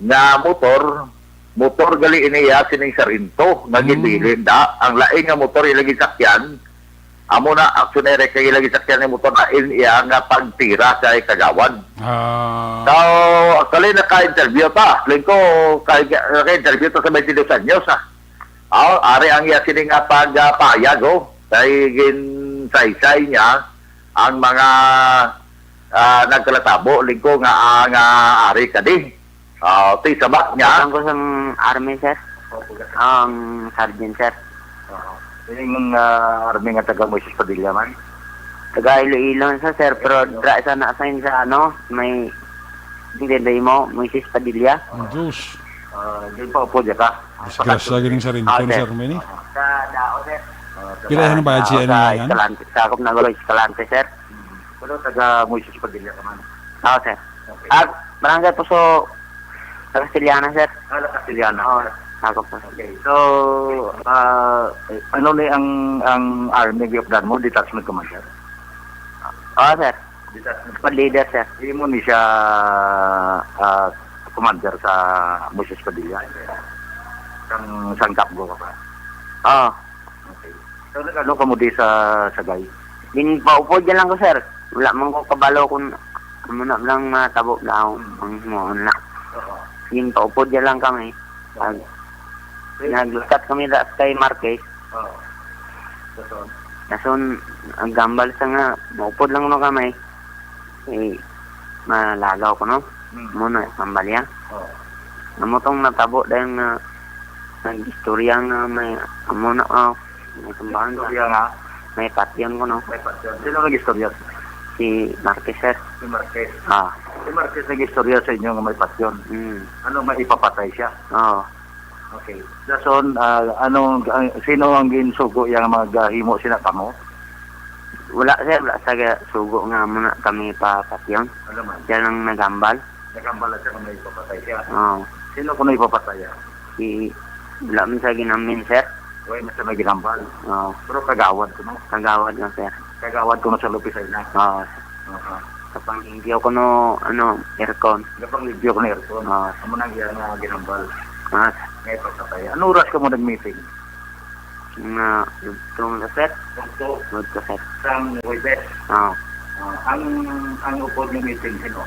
nga motor, motor gali ini iya sining Sarento nga Hmm. ginbilin da. Ang lain nga motor ila gisakyan, amo na, aksyonerek kay ila gisakyan ni motor na in iya nga pagtira sa Kagawad. Ah. So, actually, naka-interview ta. Lingko, kay, naka-interview ta sa twenty-dos anyos, ah. Oh, ari ang iya sini nga pagpahayag, oh. Kay ginsaysay niya ang mga, ah, nagkalatabo, lingko nga, ah, nga ari kadi. Ah, ti sabat niya. Ang ko sang army, sir. Ang sergeant, sir. Oo. Ini mong, ah, army nga taga Moises Padilla man? Taga Iloilo, sir, sir, pero dra sa na sa, sa ano, may, hindi mo, Moises Padilla. Ang Diyos. Ah, di pa upo dyan ka? Disgrasya ganing sa Ah, Rinton, sir. Sir, may ni? Sa Dao, sir. Ah, sa Pila yan ang bayad Dao, siya sa niya yan? Escalante, sa Copnagulo, Escalante, sir. Hmm. Pero taga Moises Padilla ka man? Oo, sir. Okay. Ah, Barangay Puso, sa Castellana, sir. Ah, la Castellana. Oo, sa Copnagulo. Okay. So, ah, ano ni ang, ang army giupdan mo, detachment commander? Oo, sir. Squad leader, sir. Imo ni siya, ah, commander sa Moises Padilla? Sang, sang Kapgo ka pa? Oo. Okay. So, nag-ano ka mo di sa Sagay? Ginpaupod dyan lang ko, sir. Wala man ko kabalo kung ano na lang matabo daw. Hmm. Ang mo na. Oo. Ginpaupod dyan lang kami. Oo. Ag-, naglukat kami da kay Marquez. Oo. Dason? Dason, ang gambal sa nga, maupod lang no kami. Eh, malagaw ko, no? Hmm. Muna, ang balya. Oo. Amo tong natabo dahil nga, nag-istorya nga may, amo na, ah, May tumbahan ka. Istorya nga. May patyon ko, no? May patyon. Sino nag-istorya? Si Marquez, sir. Si Marquez. Ah. Si Marquez nag-istorya sa inyo nga may patyon. Hmm. Ano, may ipapatay siya? Oo. Okay. Dason, ah, anong, ang, sino ang ginsugo yang magahimo sina kamo? Wala, sir. Wala sa ga-, sugo nga muna kami pa patyon. Ano man? Siya lang naghambal. Naghambal siya kung may ipapatay siya. Oo. Sino kuno ipapatay, ah? Si, wala man sa ginamin, sir. Wala man sa may ginambal. Oo. Pero kagawad kuno. Kagawad na, sir. Kagawad kuno sa Lopez Island. Oo. Aha. Kapang limpyo kuno, ano, aircon. Kapang limpyo kuno aircon. Oo. Amo nang iya nga ginambal. Ah. Nga ipapatay. Ano oras kamo nag-meeting? Nga, tungod, sir. Tungod. Tungod ko, sir. Sang Huwebes. Oo. Ah, ang, ang upod nga meeting, sino?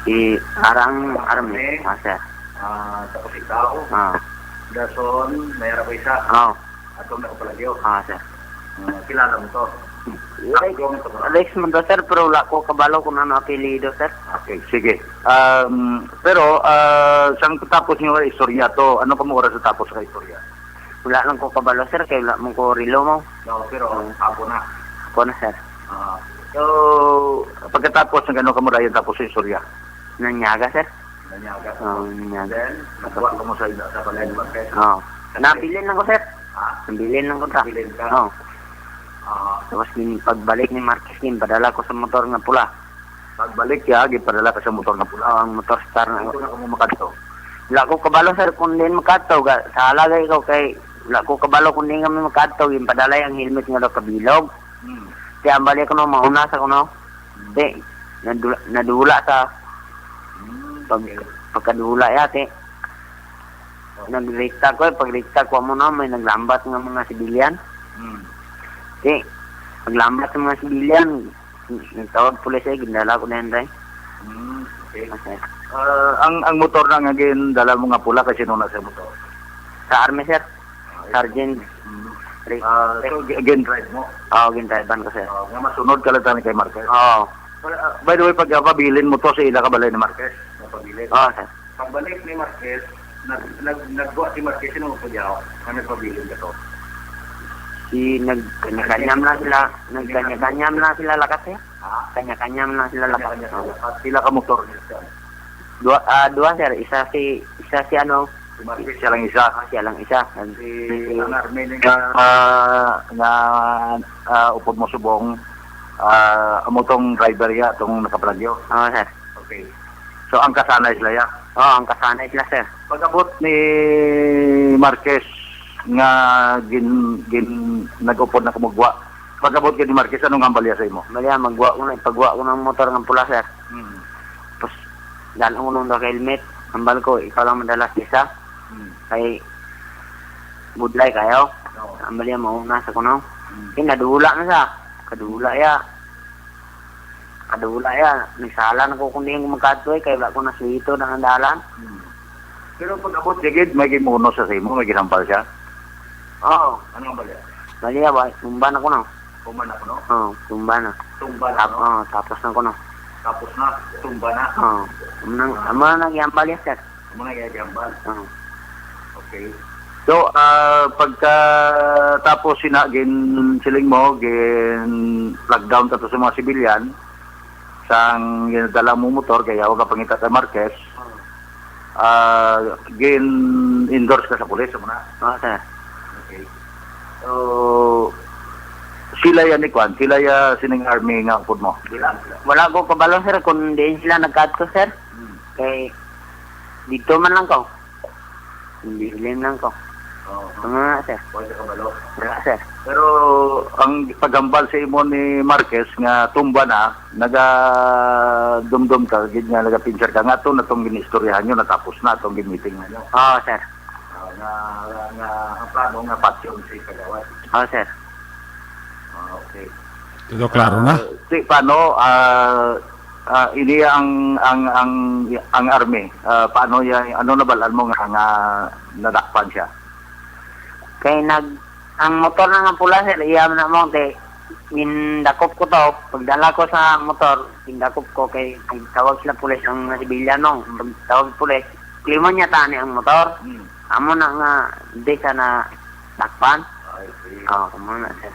Si Arang Army. Army. Ah, sir. Ah, tapos ikaw? Ah. Dason, may ara pa isa? Oo. Atong nakapalagyo? Ah, sir. Ah, kilala mo to? Alex, Atong to ba? Alex man to, sir, pero wala ko kabalo kung ano apelyido, sir. Okay, sige. Um, pero, ah, sang tapos niyo istorya to, ano ka mo oras sa tapos sa istorya? Wala lang ko kabalo, sir, kay wala man ko relo mo. No, pero Hmm. hapon na. Hapon na, sir. Ah, so, pagkatapos ng ano ka mo dayon tapos sa istorya? Nanyaga, sir. Nanyaga. Oo, nanyaga. Then, nagbuhat ka mo sa, sa balay ni Marquez? Oo. Nabilin lang ko, sir. Ha? Nabilin lang ko, sir. Nabilin ka? Oo. Ah. Tapos, gin-, pagbalik ni Marquez, ginpadala ko sa motor nga pula. Pagbalik siya, ginpadala ka sa motor nga pula. Oo, ang motor star na. Ito na kamo makadto. Wala ko kabalo, sir, kung diin makadto. Ga-, sa halagay ko kay, wala ko kabalo kung diin kami makadto. Ginpadala ang helmet nga daw kabilog. Hmm. Kaya ang balik ko, no, mauna sa kuno. Hmm. Di, nadula, nadula sa Hmm, pag, okay. Pagkadula, ya, ti. Oh. Nagrekta ko, eh, pagrekta ko mo na, may naglambat nga mga sibilyan. Hmm. Ti, paglambat sa mga sibilyan, nagtawag pulis, eh, gindala ko na yan, tay. Hmm, okay. Okay. Ah, ang, ang motor na nga gindala mo nga pula, kay sino na sa motor? Sa army, sir. Ah, Sergeant. Hmm. Rick. Ah, so, gi-, gindrive mo? Oo, gindrivean ko, sir. Ah, nga masunod ka lang tani kay Marquez? Oo. By, ah, by the way, pag, ah, pabilin mo to sa ila ka balay ni Marquez, nga pabilin. Oo, sir. Pagbalik ni Marquez, nag-, nag-, nagbuhat si Marquez, sino mo pagyaw? Nga nagpabilin ka to? Si, nag-, kanya-kanya man lang sila, nagkanya-kanya man lang sila lakat, sir. Ha? Kanya-kanya man lang sila lakat. Kanya-kanya sila lakat. Pila ka motor niya, sir? Dua, ah, dua, sir. Isa si, isa si ano, Si Marquez, siya lang isa. Ah, siya lang isa. Nag- Si, ang army ni nga, ah, nga, ah, upod mo subong, ah, amo tong driver ya, tong nakapalagyo. Oo, sir. Okay. So, ang kasanay sila ya? Oo, ang kasanay sila, sir. Pag-abot ni Marquez nga gin-, gin-, nag-upod na kumugwa, pag-abot gid ni Marquez, anong hambal ya sa imo? Hambal ya, magwa ko na, ipagwa ko ng motor ng pula, sir. Hmm. Tapos, dala ko nung naka-helmet. Hambal ko, ikaw lang madala sa isa. Hmm. Kay, budlay kayo. Oo. Hambal ya, mauna sa kuno. Hmm. Kaya nadula na sa. Kadula ya. Kadula ya. Nagsala na ko kung diin ko magkadto, eh, kay wala ko nasuhito na ang dalan. Hmm. Pero pag-abot niya gid, may gimuno sa imo, may ginhambal siya? Oo. Ano ang balya? Balya ba? Tumba na ko, no? Tumba na ko, no? Oo, tumba na. Tumba na, Tap-, no? Oo, tapos na ko, no? Tapos na, tumba na. Oo. Amo nang, Ah. amo na nagyambal ya, sir. Amo na nagyambal. Oo. Okay. So, ah, pagkatapos sina, gin-, siling mo, gin-lockdown ka to sa mga sibilyan, sang ginadala mo motor, kay yawa ka pangita kay Marquez, ah, gin-endorse ka sa pulis, amo na? Oo, sir. Okay. So, sila yan ni Kwan, sila ya sining army nga upod mo? Wala, wala ko kabalo, sir, kung diin sila nagkadto, sir. Hmm. Kay, dito man lang ko. Hindi, hiling lang ko. Oo. Ano na, sir? Wala ka kabalo? Wala, sir. Pero ang paghambal sa imo ni Marquez nga tumba na, nagadumdum ka, gid nga nagapinsar ka nga to na tong ginistoryahan nyo, natapos na tong gimiting nyo. Oo, sir. Ah, nga, nga, ang plano nga patyon si Kagawad. Oo, sir. Ah, okay. Todo klaro na? Ah, si, paano, ah, ah, ini ang, ang, ang, ang army, ah, paano ya, ano nabalaan mo nga, nga nadakpan siya? Kay nag-, ang motor na nga pula, sir, iya man na mo, kay gindakop ko to, pagdala ko sa motor, gindakop ko kay tawag sila pulis ang mga sibilyan, no? Pagtawag pulis, klimo niya tani ang motor. Hmm. Amo na nga, di siya na dakpan. Ah, amo na, sir.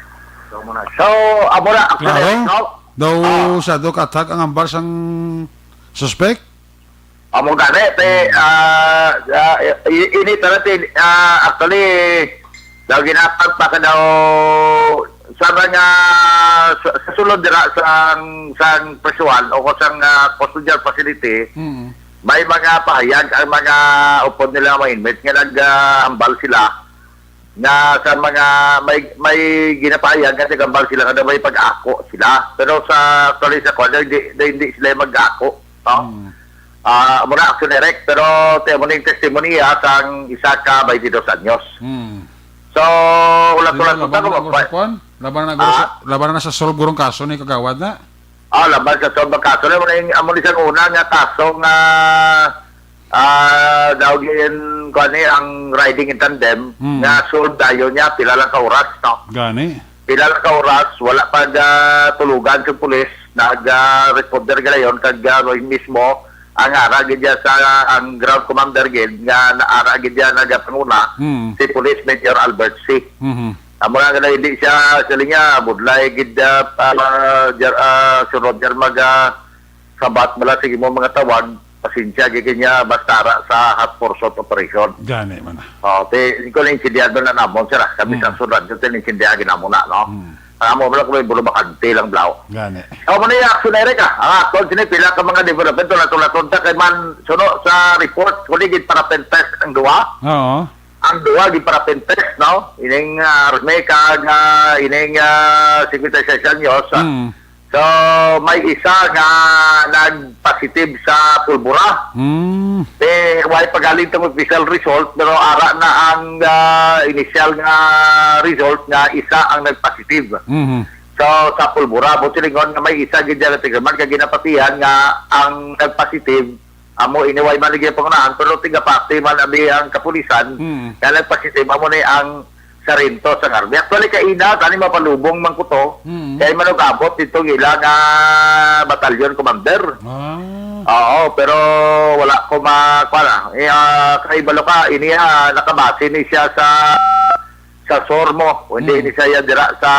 So, amo na. So, amo na, actually, Klaro? no? Daw Ah. sa do kathag ang hambal sang suspek? Amo gani, te, ah, ah, i-, ini talaga, te, ah, actually, daw ginapat pa ka daw sa mga, sa, sa sulod dira sa, sa presyuhan o sa, ah, custodial facility, Mm. may mga pahayag ang mga upod nila mga inmates nga nag, ah, hambal sila nga sa mga may, may ginapahayag nga nagambal sila nga daw may pag-ako sila. Pero sa, actually, sa kwan, hindi, hindi sila mag-ako, no? Hmm. Ah, muna action direct, pero te, mo ning testimonya sang isa ka twenty-dos anyos. Hmm. So, ulat-ulat Sino, ko laban na ko, guro sa kwan? Laban na guro sa, Ah? laban na sa solve gurong kaso ni Kagawad na? Ah, laban sa solve ang kaso. Alam mo na yung, amo ni sang una nga kaso nga, ah, daw gin, kuwan ni, ang riding in tandem, Hmm. nga solve dayon niya, pila lang ka oras, no? Gani. Pila lang ka oras, wala pa, ah, tulugan sa pulis, nag, ah, responder ka dayon, kag, ah, mismo, ang ara gid niya sa, ang ground commander gid, nga naara gid niya nagapanguna, Hmm. si Police Major Albert C. Mhm. Amo nga nga hindi siya, siling niya, budlay gid, ah, ah, jar-, ah, Sir Roger, mag, ah, sabat bala, sige mo mga tawag, pasensya, gid niya, basta ra sa hot pursuit operation. Gani man. Oh, te, ko na intindihan na namon, sir, ah, kami sa Mm. Sir Roger, te, intindihan ginamo na, no? Mm. Ang amo, wala ko may bulo bakante lang, blaw. Gani. Oh, muna yung action, Eric, ah. Ang aton, sini, pila ka mga development, wala, wala, wala, kay man, suno sa report, kung di gid para pen test ang duha. Oo. Ang duha, gid para pen test, no? Ining, ah, army kag, ah, ining, ah, fifty-six anyos, ah. Mm. So, may isa nga nag-positive sa pulbura. Mm. Eh, way pagaling tong official result, pero ara na ang, ah, initial nga result nga isa ang nag-positive. Mhm. So, sa pulbura, buot silingon nga may isa gid dyan na tigaman kag ginapatihan nga ang nag-positive amo ini way man lagi pangunahan, pero tigapati man abi ang kapulisan, Mm. kaya nagpasitim amo ni ang sarento sa army. Actually, kaina, tani mapalubong man ko to, Mm. kaya manugabot dito ila nga batalyon commander. Ah. Oo, pero wala ko ma-, kuwan, ah. Eh, ah, kay balo ka, ini, ah, nakabase ni siya sa sa Sormo, o hindi Mm. ni siya dira sa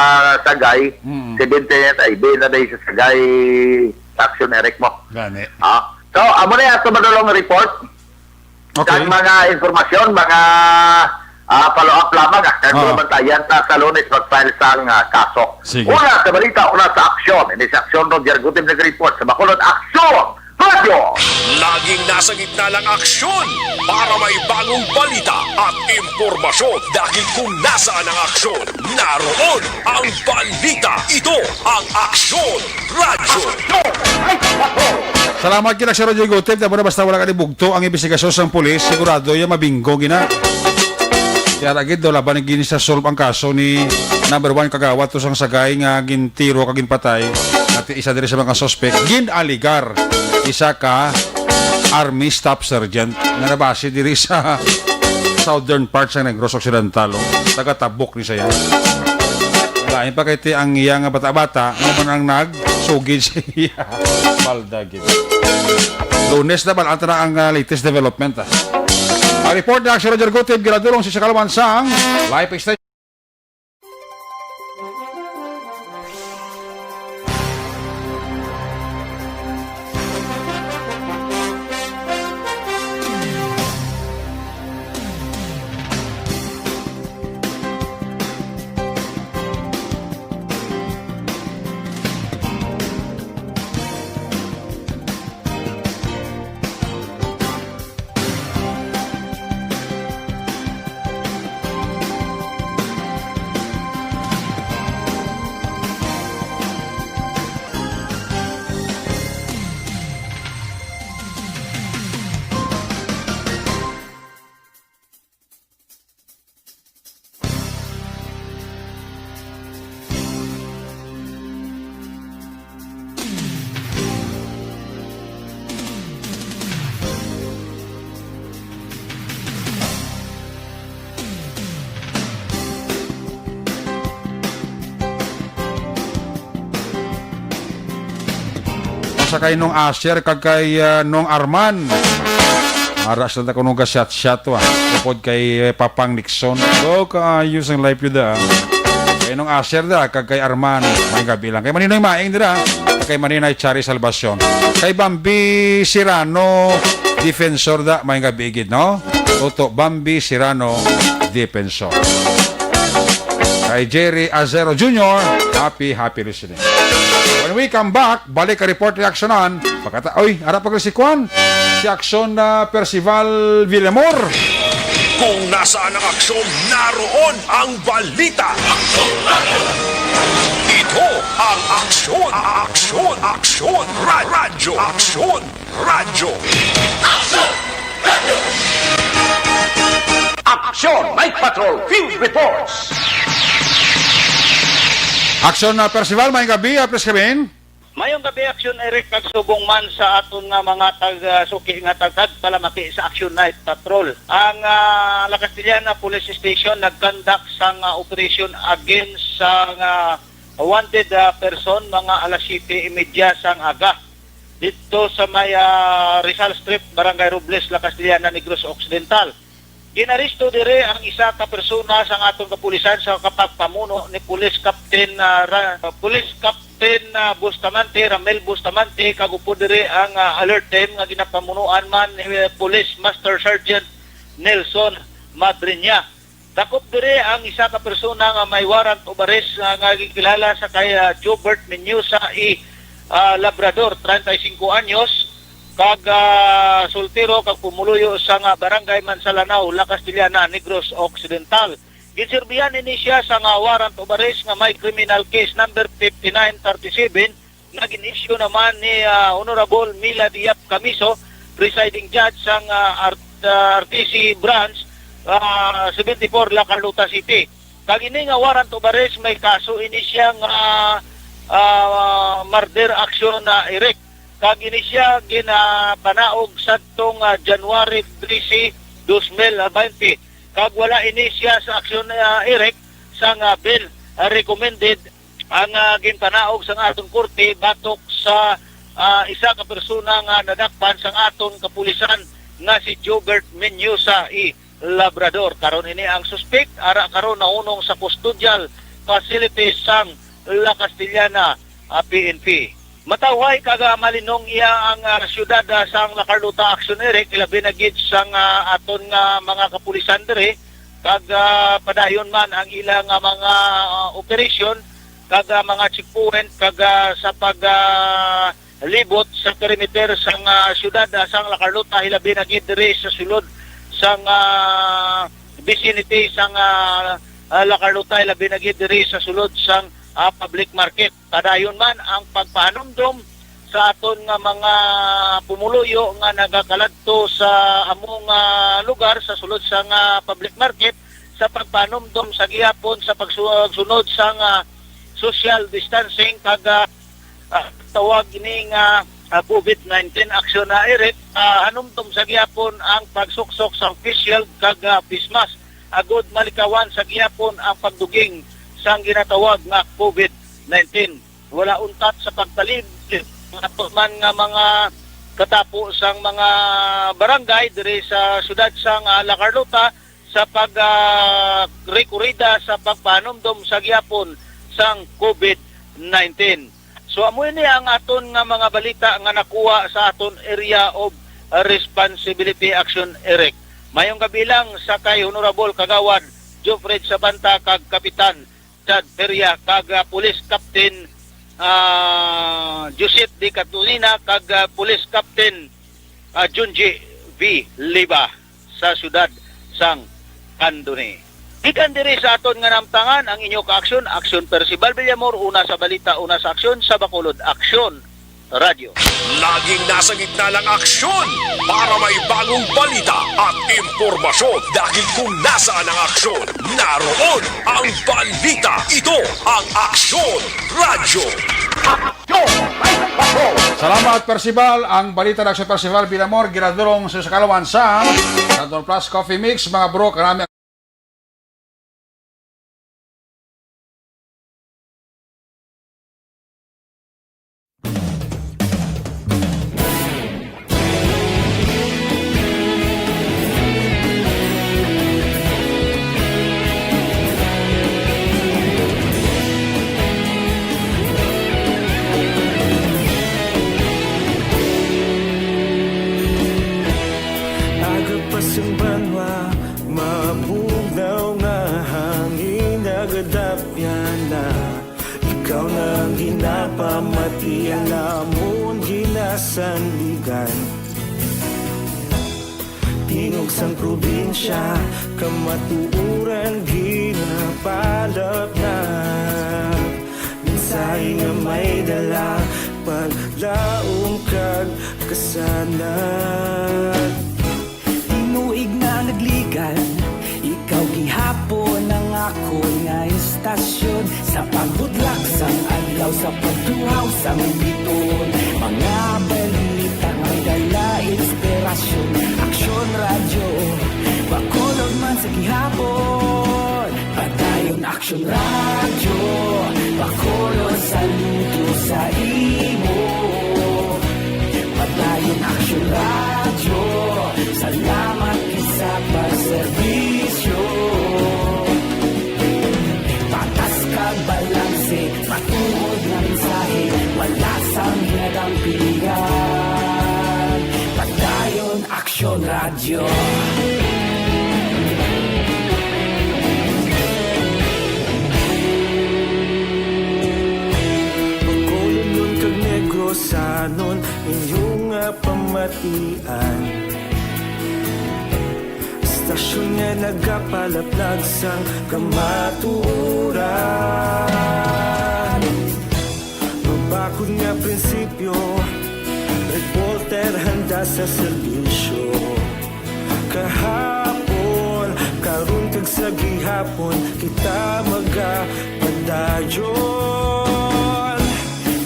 Sagay, Mm. seventeen ay bin na dahil sa Sagay, action, Eric mo. Gani. Ah, so, amo na yung ato madulong report. Okay. Kag mga informasyon, mga, ah, follow-up lamang, ah, kag Oo. Mga bantayan ta sa Lunes mag-file sang, ah, kaso. Sige. Una sa balita, una sa aksyon. Ini sa aksyon, Roger Gutib nag-report sa Bacolod Aksyon Radyo. Laging nasa gitna ng aksyon para may bagong balita at impormasyon. Dahil kung nasaan ang aksyon, naroon ang balita. Ito ang Aksyon Radyo. Salamat kina Sir Roger Gutib. Tama na, basta wala ka ni bugto ang imbestigasyon sang pulis, sigurado yung mabinggo gina. Kaya lagi daw laban ni gini sa solve ang kaso ni number one kagawad to sang Sagay nga gintiro kag ginpatay. At isa diri sa mga suspect, gin-aligar isa ka Army Staff Sergeant nga nabase diri sa southern part sa Negros Occidental, oh. Taga Tabuk ni siya. Lain pa kay ti ang iya nga bata-bata, nga man ang nagsugid sa iya. Palda gid. Lunes na, bal-an ta na ang, ah, latest development, ah. Ang report na si Roger Gutib, ginadulong si Sakalaman sang Life Extension. Sa kay Nong Asher kag kay, ah, Nong Arman. Ara sila ta kuno ga shot-shot wa. Upod kay, eh, Papang Nixon. Oh, kaayos ang life yun da. Kay nung Asher da, kag kay Arman, may gabi lang. Kay Maninoy Maing dira, kay Maninoy Chari Salvacion. Kay Bambi Sirano, defensor da, may gabi gid, no? Toto, Bambi Sirano, defensor. Kay Jerry Azero Junior, happy, happy listening. When we come back, balik ka report reaksyonan. Pagkata, oy, ara pa si Kwan. Si Aksyon na Percival Villamor. Kung nasaan ang aksyon, naroon ang balita. Ito ang aksyon, aksyon, aksyon, ra- radyo, aksyon, radyo. Aksyon! Night Patrol Field Reports. Aksyon na Percival, may gabi, ah, please come in. Mayong gabi, Aksyon Eric, kag subong man sa aton nga mga tag, ah, suki nga tagpalamati sa Aksyon Night Patrol. Ang, ah, La Castellana Police Station nagkandak sang, ah, operasyon against sa, ah, wanted, ah, person mga alas siyete y media sang aga didto sa may, ah, Rizal Street, Barangay Robles, La Castellana, Negros Occidental. Ginaresto diri ang isa ka persona sang aton kapulisan sa kapagpamuno ni Police Captain, ah, Ra-, Police Captain, ah, Bustamante, Ramel Bustamante, kag upod diri ang, ah, alert team nga ginapamunuan man ni, eh, Police Master Sergeant Nelson Madriña. Dakop diri ang isa ka persona nga may warrant of arrest nga, nga gikilala sa kay, ah, Jobert Mendoza E, ah, Labrador, treinta y cinco anyos, kag, ah, soltero kag pumuluyo sa nga Barangay Mansalanao, La Castellana, Negros Occidental. Ginsirbihan ini siya sa nga warrant of arrest nga may criminal case number fifty-nine thirty-seven nga gin-issue naman ni, ah, Honorable Mila Diap Camiso, presiding judge sang, ah, Art-, ah, R T C Branch, ah, seventy-four, La Carlota City. Kag ini nga warrant of arrest, may kaso ini siya nga, ah, murder action na, Eric. Kag ini siya ginapanaog sadtong, ah, January trese, dos mil baynte. Kag wala ini siya sa action, ah, Eric, sa nga bail, ah, recommended ang, ah, ginpanaog sang aton korte batok sa, ah, isa ka persona nga nadakpan sang aton kapulisan nga si Jobert Mendoza E, Labrador. Karon ini ang suspek ara karon nahunong sa custodial facility sang La Castellana, ah, P N P. Matawhay kag, ah, malinong iya ang, ah, siyudad, ah, sang La Carlota, Aksyon Eric, ilabi na gid sang, ah, aton nga mga kapulisan diri, kag, ah, padayon man ang ila nga mga, ah, operasyon kag, ah, mga checkpoint kag, ah, sa pag, ah, libot sa perimeter sang, ah, siyudad, ah, sang La Carlota, hilabi na gid diri sa sulod sang, ah, vicinity sang, ah, ah, La Carlota, hilabi na gid diri sa sulod sang, ah, public market. Padayon man ang pagpahanumdom sa aton nga mga pumuluyo nga nagakaladto sa among, ah, lugar sa sulod sang, ah, public market sa pagpahanumdom sa gihapon sa pagsu-, pagsunod sang, ah, social distancing kag, ah, ah, tawag ini nga, ah, COVID nineteen action na, Eric. Ah, hanumdom sa gihapon ang pagsuksok sang face shield kag, ah, face mask agod malikawan sa gihapon ang pagduging sang ginatawag nga COVID nineteen. Wala untat sa pagtalib nga ato man nga mga katapo sang mga barangay diri sa siyudad sang, ah, La Carlota sa pag, ah, rekurida sa pagpahanumdom sa gihapon sang COVID nineteen. So, amo ini ang aton nga mga balita nga nakuha sa aton Area of Responsibility Action, Eric. Mayong gabi lang sa kay Honorable Kagawad Jofred Sabanta kag Kapitan Chad Feria kag, ah, Police Captain, ah, Joseph D. Catunina kag, ah, Police Captain, ah, Junji V. Liba sa siyudad sang Candoni. Gikan diri sa aton nga namtangan ang inyo ka-aksyon, Aksyon Percival Villamor, una sa balita, una sa aksyon, sa Bacolod Aksyon Radyo. Laging nasa gitna ng aksyon para may bagong balita at impormasyon, dahil kung nasaan ang aksyon, naroon ang balita. Ito ang Aksyon Radyo. Salamat, Percival. Ang balita ng Aksyon Percival Villamor, ginadulong sa Sakalawan sa Santon Plus Coffee Mix, mga bro, karami. Iya namon ginasandigan. Tingog sang probinsya, kamatuoran ginapalapnag. Mensahe nga may dala, paglaom kag kasanag. Tinuig na nagligan, ikaw gihapon ang akon nga istasyon. Sa pagbudlak sang adlaw, sa pagtuhaw sang biton, mga balita may dala inspirasyon. Aksyon Radyo, Bacolod man sa gihapon. Padayon Aksyon Radyo, Bacolod, saludo sa imo. Padayon Aksyon Radyo, salamat gid sa pagserbisyo. Patas kag balanse, matuod nga mensahe, wala sang ginadampigan. Padayon Aksyon Radyo. Bacolodnon kag Negrosanon, inyo nga pamatian. Istasyon nga nagapalaplag sang kamatuoran. Mabakod nga prinsipyo, reporter handa sa serbisyo. Kahapon, karon kag sa gihapon, kita magapadayon.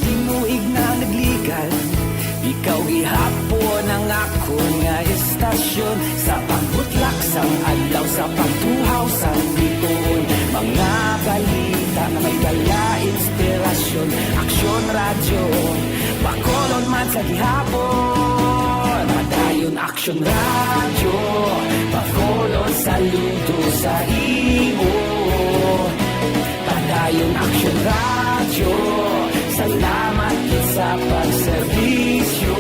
Tinuig na nagligan, ikaw gihapon ang akon nga istasyon. Sa pagbutlak sang adlaw, sa pagtuhaw sang bituon, mga balita nga may dala inspirasyon. Aksyon Radyo, Bacolod man sa gihapon. Padayon Aksyon Radyo, Bacolod, saludo sa imo. Padayon Aksyon Radyo, salamat gid sa pagserbisyo.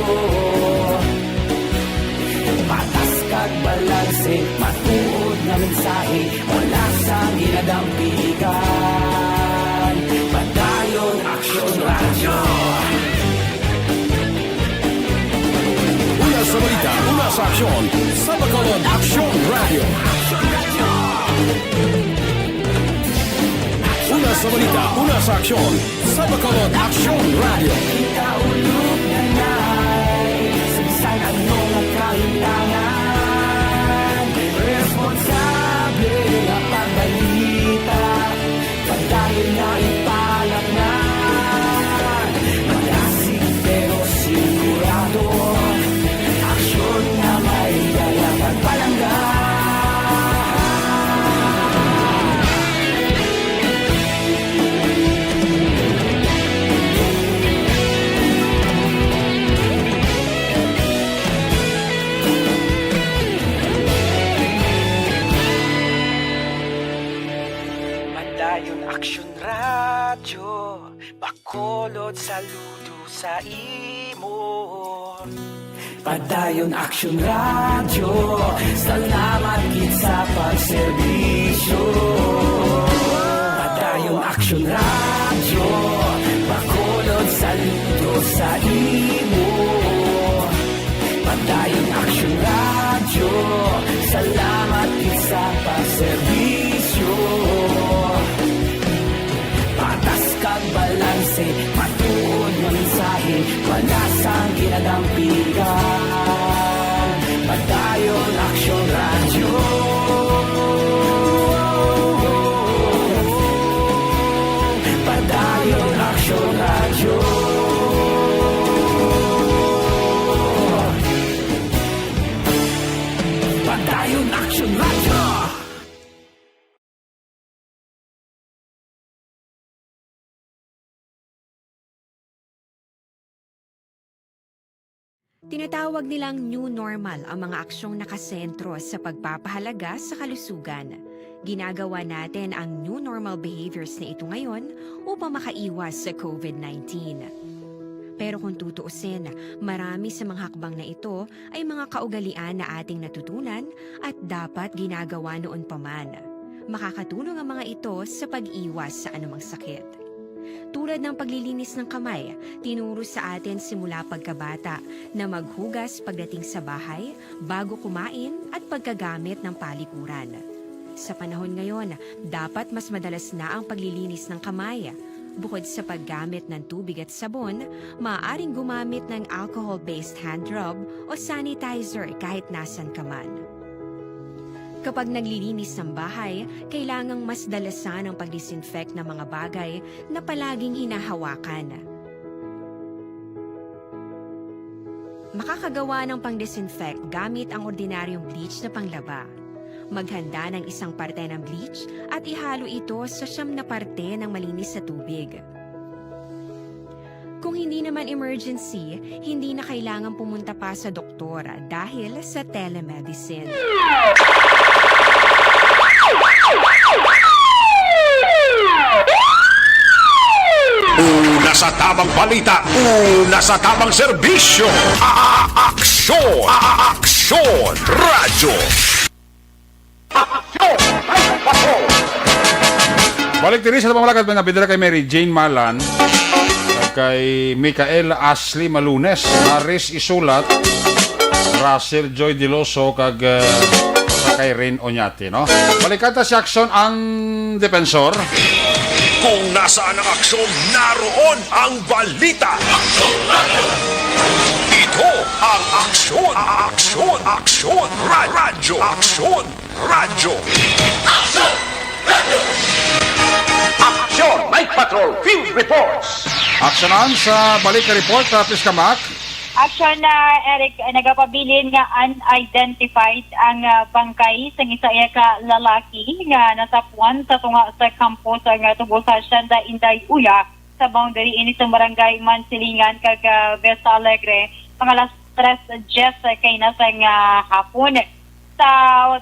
Patas kag balanse, matuod nga mensahe, wala sang ginadampigan. Padayon Aksyon Radyo. Una sa balita, una sa aksyon, sa Bacolod Aksyon Radyo. Una sa balita, una sa aksyon, sa Bacolod Aksyon Radyo. Kita ulog na nai, sa bisan ano nga kahitangan, responsable nga pagbalita. Padayon na ipalatnan, malasig pero sigurado, aksyon nga may dala pagpalangga. Padayon Aksyon Radyo, Bacolod, saludo sa imo. Padayon Aksyon Radyo, salamat gid sa pagserbisyo. Padayon Aksyon Radyo, Bacolod, saludo sa imo. Padayon Aksyon Radyo, salamat gid sa pagserbisyo. Patas kag balanse, matuod nga mensahe, wala sang ginadampigan. Padayon Aksyon Radyo. Padayon Aksyon Radyo. Padayon Aksyon Radyo. Tinatawag nilang new normal ang mga aksyong nakasentro sa pagpapahalaga sa kalusugan. Ginagawa natin ang new normal behaviors na ito ngayon upang makaiwas sa covid nineteen. Pero kung tutuusin, marami sa mga hakbang na ito ay mga kaugalian na ating natutunan at dapat ginagawa noon pa man. Makakatulong ang mga ito sa pag-iwas sa anumang sakit. Tulad ng paglilinis ng kamay, tinuro sa atin simula pagkabata na maghugas pagdating sa bahay, bago kumain, at pagkagamit ng palikuran. Sa panahon ngayon, dapat mas madalas na ang paglilinis ng kamay. Bukod sa paggamit ng tubig at sabon, maaaring gumamit ng alcohol-based hand rub o sanitizer kahit nasan ka man. Kapag naglilinis ng bahay, kailangang mas dalasan ang pag-disinfect ng mga bagay na palaging hinahawakan. Makakagawa ng pang-disinfect gamit ang ordinaryong bleach na panglaba. Maghanda ng isang parte ng bleach at ihalo ito sa siyam na parte ng malinis na tubig. Kung hindi naman emergency, hindi na kailangan pumunta pa sa doktor dahil sa telemedicine. Una sa tamang balita, una sa tamang serbisyo. A-, a-, aksyon, a-, a-, aksyon, radyo. Aksyon, ay, patrol. Balik diri sa Tabang Malakat, mga bidra kay Mary Jane Malan, kay Michael Ashley Malunes, Maris Isulat, Russell Joy Diloso, kag uh, sa kay Rin Oñate, no? Balikan ta si Aksyon ang Depensor. Kung nasaan ang aksyon, naroon ang balita. Ito ang Aksyon, Aksyon, Aksyon, Ra- Radyo, Aksyon, Radyo. Aksyon, Night Patrol, Field Reports. Aksyonan sa balik nga report, uh, Piskamak. Aksyon na, Eric, nagapabilin nga unidentified ang ah, bangkay sang isa iya ka lalaki nga nasapuan sa tunga sa kampo sang ah, tubo sa Hacienda Inday Uya sa boundary ini sa barangay Mansilingan kag ah, Vista Alegre, mga alas tres diyes kay na sang ah, hapon. Sa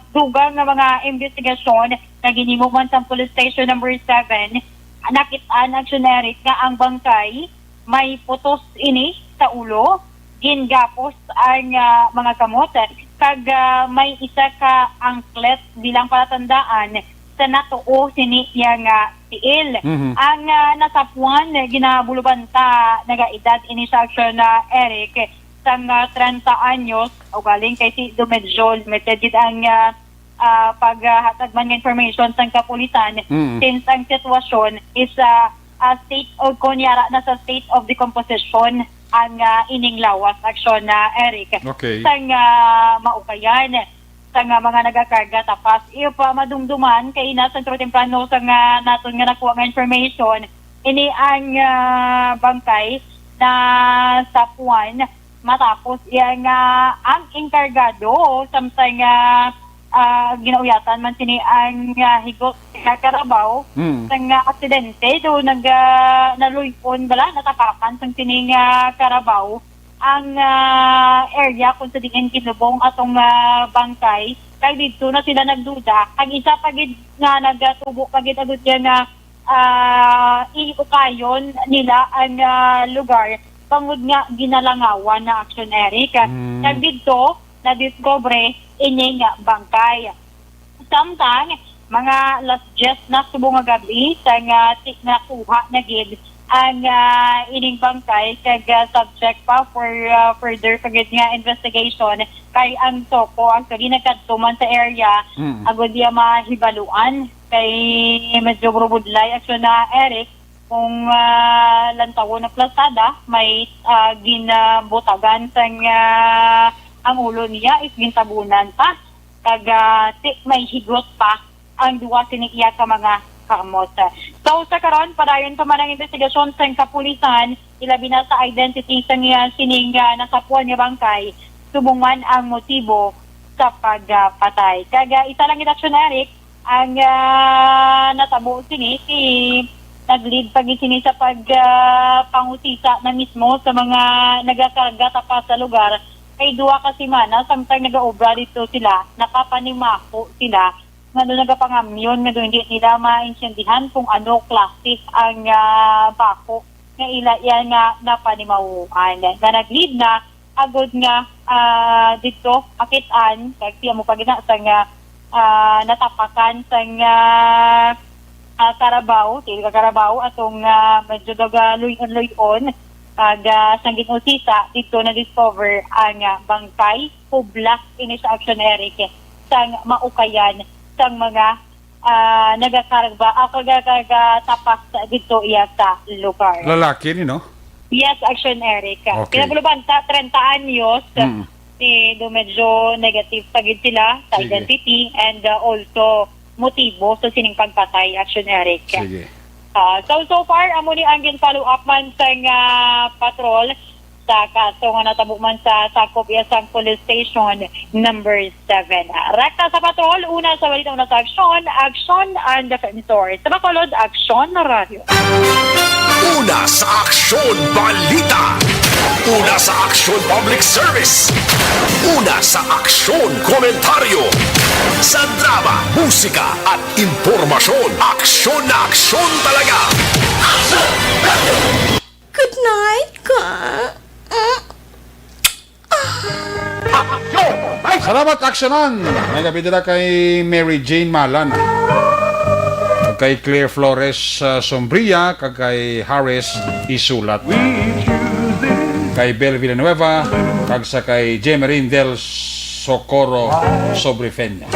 dugang nga mga imbestigasyon nga ginhimo man sang Police Station Number seven, nakit-an, Aksyon Eric, nga ang bangkay may putos ini sa ulo, gingapos ang ah, mga kamot, kag ah, may isa ka angklet bilang palatandaan sa natuo sini iya nga tiil. Mhm. Ang ah, nasapuan, ginabulubanta, nagaedad ini sa Aksyon na Eric, sang ah, treinta anyos, ugaling kay si Dumedyo Limited gid ang ah, ah, paghatag man nga information sang kapulisan, Mm. since ang sitwasyon is ah, ah, state of, kunyara na sa state of decomposition ang ah, ining lawas, Aksyon na, Eric. Okay. Sang ah, maukayan, sang ah, mga nagakarga tapas. Iyo pa madumduman kay ina sa temprano sang ah, naton nga nakuha nga information, ini ang ah, bangkay na sa puwan matapos iya nga ang enkargado samtang ah, ah, ginauyatan man sini ang ah, higot nga karabaw Mm. sang ah, aksidente do nag ah, naluy-on bala natapakan sang sini nga karabaw ang ah, area kung sa diin ginlubong atong ah, bangkay kay didto na sila nagduda ang isa pa gid nga nagatubo pa gid agud iya nga ah, iukayon nila ang ah, lugar bangod nga ginalangawan na Aksyon Eric. Mm. Kag didto, nadiskubre ining bangkay. Samtang, mga alas diyes na subong nga gab-i, sang ah, ti- nakuha na gid ang ah, ining bangkay kag ah, subject pa for ah, further pa gid nga investigation kay ang SOCO actually nagkadto man sa area Mm. agud iya mahibaluan kay medyo burubudlay Aksyon na Eric kung ah, lantawon na plasada may ah, ginabutagan sang ah, ang ulo niya is gintabunan pa kag ah, ti may higot pa ang duwa sini iya ka mga kamot. So sa karon padayon pa man ang investigasyon sang kapulisan ilabi na sa identity sang iya sining ah, nasapuan nga bangkay subong man ang motibo sa pagpatay. Kag ah, isa lang gid Aksyon Eric ang ah, natabo sini si nag-lead pa gid sini sa pag ah, pangusisa na mismo sa mga nagakarga tapas sa lugar kay duha ka semana samtang nagaobra dito sila nakapanimako sila nga do nagapangamyon nga do hindi nila maintindihan kung ano klase ang ah, bako nga ila iya nga napanimahuan nga nag-lead na agud nga ah, didto makit-an kag siya mo pagina sa nga ah, natapakan sa nga ah, Carabao, tiil ka Carabao, atong, ah, medyo daw galuy-on-luy-on, ah, ga, sang gin-usisa, didto na-discover ang, ah, bangkay, hublag ini sa Action Eric, sang maukayan sang mga, ah, nagakarga, ah, kaga-, kagatapas didto iya sa lugar. Lalaki ni, no? Yes, Action Eric. Okay. Kinabulubanta, treinta anyos, Mm. ni do medyo negative pa gid sila sa Sige. identity and, uh, also motibo sa sining pagpatay, Action Eric. Sige. Ah, so, so far, amo ni ang gin-follow up man sang, ah, patrol sa kaso nga natabo man sa sakop iya sang police station number seven. Rekta sa patrol, una sa balita, una sa aksyon, aksyon ang defensor. Sa Bacolod, Aksyon Radyo. Una sa aksyon, balita. Una sa aksyon, public service. Una sa aksyon, komentaryo. Sa drama, musika, at impormasyon, aksyon na aksyon talaga. Good night, ka. Mm. Salamat, aksyonan! May nabidala kay Mary Jane Malan, kay Claire Flores, uh, Sombria, kag kay Harris Isulat, kay Bel Villanueva, kag sa kay Jemerin Del Socorro Sobrifeña.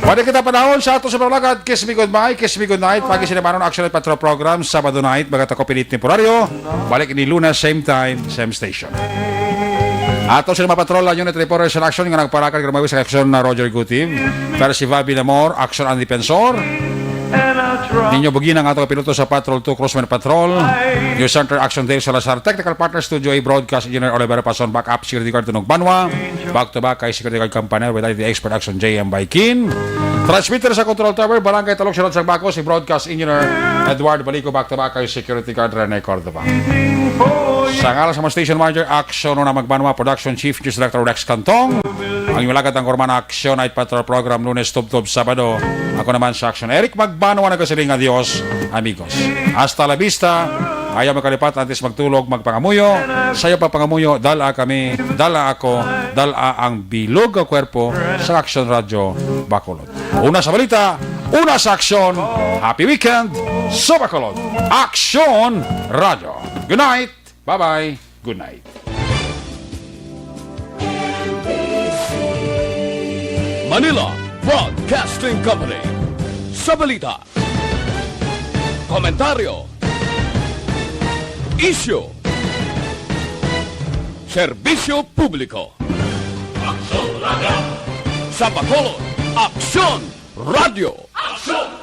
Pwede kita panahon sa ato sa paglakat. Kiss me goodbye, kiss me goodnight. Pagi sila manon, Action Night Patrol Program, Sabado night, magatakop init temporaryo. Balik ni Luna, same time, same station. Ato sila mapatrol ang unit reporters in action nga nagparakal, Gramoy sa aksyon na Roger Gutiv, Percival Binamor, aksyon ang depensor. Ninyo bugina ang ato piloto sa Patrol two Crossman Patrol, News Center Action Dave Salazar, technical partner Studio A, broadcast engineer Oliver Pason, backup security guard Tunog Banwa, back to back kay security guard company with I T expert Action J M Baikin. Transmitter sa control tower, Barangay Talok, Siyudad sang Bacos, si broadcast engineer Edward Balico, back to back kay security guard Rene Cordova. Sa ngalan sa mga station manager, Action Una Magbanwa, production chief, news director Rex Cantong. Ang inyong lagad ang Gorman Action Night Patrol Program, Lunes, Tubtob, Sabado. Ako naman sa Action, Eric Magbanwa, nagasiling, "Adios, amigos." Hasta la vista. Ayaw makalipat, antes magtulog, magpangamuyo. Sayo pa pangamuyo, dala kami, dala ako, dala ang bilog nga kwerpo sa Action Radyo Bacolod. Una sa balita, una sa aksyon. Happy weekend sa Bacolod. Action Radyo. Good night. Bye-bye. Good night. Manila Broadcasting Company. Sa balita, komentaryo, isyu, serbisyo publiko. Aksyon Radyo. Sa Bacolod, Aksyon Radyo. Aksyon!